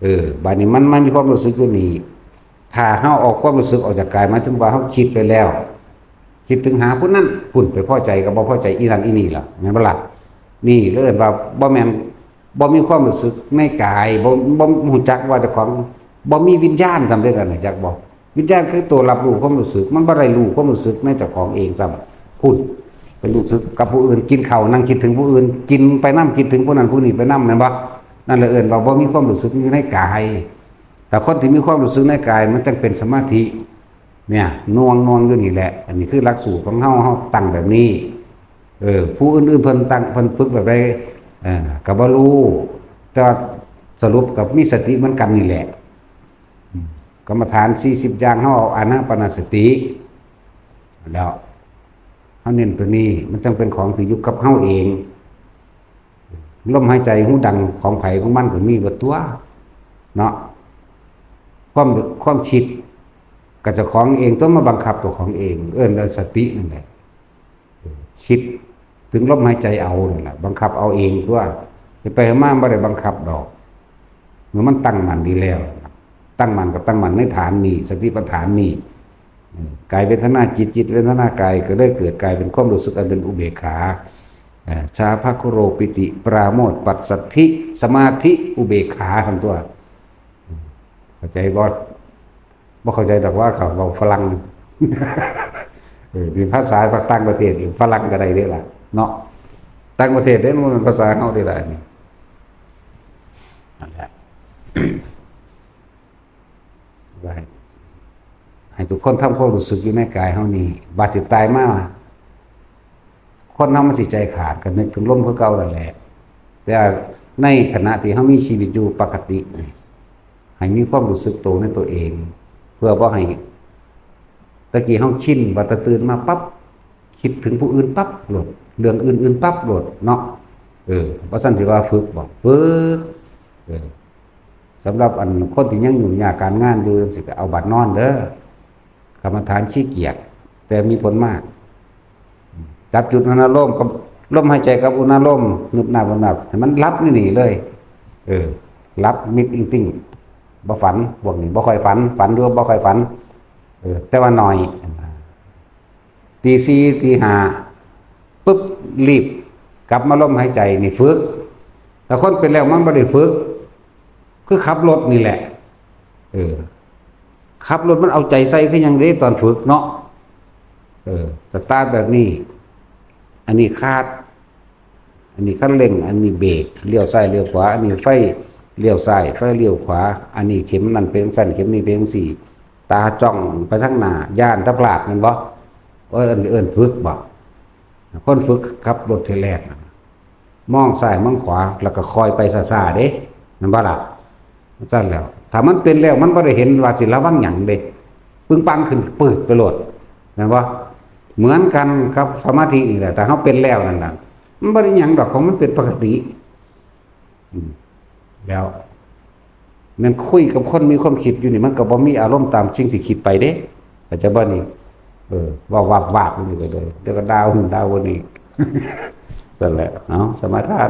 ເອີ ບາດນີ້ມັນ ມັນມີຄວາມຮູ້ສຶກຢູ່ນີ້ ຖ້າເຮົາເອົາຄວາມຮູ້ສຶກອອກຈາກກາຍ ໝາຍເຖິງວ່າເຮົາຄິດໄປແລ້ວ ຄິດເຖິງຫາຜູ້ນັ້ນ ພຸ້ນ ໄປພໍໃຈກັບບໍ່ພໍໃຈ ອີນັ້ນອີນີ້ລະ ແມ່ນບໍ່ລະ? ນີ້ເອີ້ນວ່າບໍ່ແມ່ນ ບໍ່ມີຄວາມຮູ້ສຶກໃນກາຍ ບໍ່ ບໍ່ຮູ້ຈັກວ່າເຈົ້າຂອງ ບໍ່ມີວິນຍານສ່ຳເດ ອັນນີ້ ຈັກບໍ່? ວິນຍານຄືໂຕຮັບຮູ້ຄວາມຮູ້ສຶກ ມັນບໍ່ໄດ້ຮູ້ຄວາມຮູ້ສຶກໃນເຈົ້າຂອງເອງຊ້ຳ ພຸ້ນ ໄປຮູ້ສຶກກັບຜູ້ອື່ນ ກິນເຂົ້າ ນັ່ງຄິດເຖິງຜູ້ອື່ນ ກິນໄປນຳ ຄິດເຖິງຜູ້ນັ້ນຜູ້ນີ້ໄປນຳ ແມ່ນບໍ່? ນັ້ນລະເອີ້ນວ່າບໍ່ມີຄວາມຮູ້ສຶກຢູ່ໃນກາຍ ແຕ່ຄົນທີ່ມີຄວາມຮູ້ສຶກໃນກາຍ ມັນຈັ່ງເປັນສະມາທິ ເນຍ ໜ່ວງ ໜ່ວງຢູ່ນີ້ແຫຼະ ອັນນີ້ຄືຫຼັກສູດຂອງເຮົາ ເຮົາຕັ້ງແບບນີ້ ເອີ ຜູ້ອື່ນໆເພິ່ນຕັ້ງ ເພິ່ນຝຶກແບບໃດ ເອີ ກໍບໍ່ຮູ້ ແຕ່ວ່າສະຫຼຸບກໍມີສະຕິເໝືອນກັນນີ້ແຫຼະ ອືມ ກຳມະຖານສີ່ສິບຢ່າງ ເຮົາເອົາອານາປານະສະຕິ ແລ້ວເຮົາເນັ້ນຕົວນີ້ ມັນຈັ່ງເປັນຂອງທີ່ຢູ່ກັບເຮົາເອງ ລົມຫາຍໃຈຫູດັງຂອງໃຜຂອງມັນກໍມີເບິດຕົວເນາະ ຄວາມ ຄວາມຄິດກໍເຈົ້າຂອງເອງຕົວ ມາບັງຄັບຕົວຂອງເອງ ເອີ້ນວ່າສະຕິນັ້ນແຫຼະ ຄິດເຖິງລົມຫາຍໃຈເອົານັ້ນລະ ບັງຄັບເອົາເອງຕົວ ເຮັດໄປເຮັດມາບໍ່ໄດ້ບັງຄັບດອກ ເມື່ອມັນຕັ້ງໝັ້ນດີແລ້ວ ຕັ້ງໝັ້ນກໍຕັ້ງໝັ້ນໃນຖານນີ້ ສະຕິປັດຖານນີ້ ເອີ ກາຍເວທະນາຈິດ ຈິດເວທະນາກາຍ ກໍເລີຍເກີດກາຍເປັນຄວາມຮູ້ສຶກອັນເປັນອຸເບກຂາ ເອີ ຊາພະຄຸໂຣ ປີຕິປະໂມດ ປັດສັດຖິ ສະມາທິ ອຸເບກຂາ ຫັ້ນຕົວະ ເຂົ້າໃຈບໍ່? ບໍ່ເຂົ້າໃຈດອກວ່າເຂົາເວົ້າຝຣັ່ງ ເອີ ນີ້ພາສາຕ່າງປະເທດ ຝຣັ່ງກໍໄດ້ເດ້ລະເນາະ ຕ່າງປະເທດເດ້ ບໍ່ແມ່ນພາສາເຮົາເດ້ລະ ອັນນີ້ ນັ້ນແຫຼະ ວ່າໃຫ້ ໃຫ້ທຸກຄົນທຳຄວາມຮູ້ສຶກຢູ່ໃນກາຍເຮົານີ້ ບາດຊິຕາຍມາ ຄົນເຮົາມັນຊິໃຈຂາດ ກໍນຶກເຖິງລົມຄືເກົ່ານັ້ນແຫຼະ ແຕ່ວ່າໃນຂະນະທີ່ເຮົາມີຊີວິດຢູ່ປົກກະຕິນີ້ ໃຫ້ມີຄວາມຮູ້ສຶກໂຕໃນຕົວເອງ ເພື່ອບໍ່ໃຫ້ ແຕ່ກີ້ເຮົາຊິນວ່າ ແຕ່ຕື່ນມາປັບ ຄິດເຖິງຜູ້ອື່ນປັບໂລດ ເລື່ອງອື່ນໆປັບໂລດເນາະ ເອີ ວ່າຊັ້ນຊິວ່າຝຶກບໍ່? ຝຶກ ເອີ ສຳລັບອັນຄົນທີ່ຍັງຫຍຸ້ງຍາກການງານຢູ່ຈັ່ງຊີ້ ກໍເອົາບາດນອນເດີ ກຳມະຖານຂີ້ກຽດ ແຕ່ມີຜົນມາກ ຈັບຈຸດອະນຸໂລມກັບລົມຫາຍໃຈກັບອະນຸໂລມ ງຶບໜາບງຶບໜາບ ໃຫ້ມັນຫຼັບຢູ່ນີ້ເລີຍ ເອີ ຫຼັບມິດອິງຕິ່ງ ບໍ່ຝັນ ພວກນີ້ບໍ່ຄ່ອຍຝັນ ຝັນຢູ່ບໍ່ຄ່ອຍຝັນ ເອີ ແຕ່ວ່າໜ້ອຍ ຕີສີ່ ຕີຫ້າ ປຶບ ລີບກັບມາລົມຫາຍໃຈນີ້ຝຶກ ແຕ່ຄົນເປັນແລ້ວມັນບໍ່ໄດ້ຝຶກ ຄືຂັບລົດນີ້ແຫຼະ ເອີ ຂັບລົດມັນເອົາໃຈໃສ່ຄືຫຍັງເດ້ຕອນຝຶກເນາະ ເອີ ສະຕາດແບບນີ້ ອັນນີ້ຄາດ ອັນນີ້ຄັນເລັ່ງ ອັນນີ້ເບກ ລ້ຽວຊ້າຍລ້ຽວຂວາ ອັນນີ້ໄຟລ້ຽວຊ້າຍ ໄຟລ້ຽວຂວາ ອັນນີ້ເຂັມນັ້ນເປັນຈັ່ງຊັ້ນ ເຂັມນີ້ເປັນຈັ່ງຊີ້ ຕາຈ້ອງໄປທາງໜ້າ ຢ້ານແຕ່ພລາດແມ່ນບໍ່? ໂອ້ຍ ອັນນີ້ເອີ້ນຝຶກບໍ່? ຄົນຝຶກຂັບລົດເທື່ອແລກນະ ມອງຊ້າຍມອງຂວາ ແລ້ວກໍຄ່ອຍໄປຊ້າໆເດ້ ແມ່ນບໍ່ລະ? ຊັ້ນແລ້ວ ຖ້າມັນເປັນແລ້ວ ມັນບໍ່ໄດ້ເຫັນວ່າຊິລະວັງຫຍັງເດ້ ປຶງປັງຂຶ້ນປືດໄປໂລດ ແມ່ນບໍ່? ເໝືອນກັນກັບສະມາທິນີ້ແຫຼະ ຖ້າເຮົາເປັນແລ້ວນັ້ນນະ ມັນບໍ່ໄດ້ຫຍັງດອກ ຂອງມັນເປັນປົກກະຕິ ອືມ ແລ້ວ ແມ່ນຄຸຍກັບຄົນມີຄວາມຄິດຢູ່ນີ້ ມັນກໍບໍ່ມີອາລົມຕາມສິ່ງທີ່ຄິດໄປເດ້ ເຂົ້າໃຈບໍ່ນີ້? ເອີ ເວົ້າວາບໆຢູ່ນີ້ກໍໄດ້ ແລ້ວກໍດ່າຫຸ່ນດ່າຫວນນີ້ ຊັ້ນແຫຼະ ເອົາ ສະມາທານ.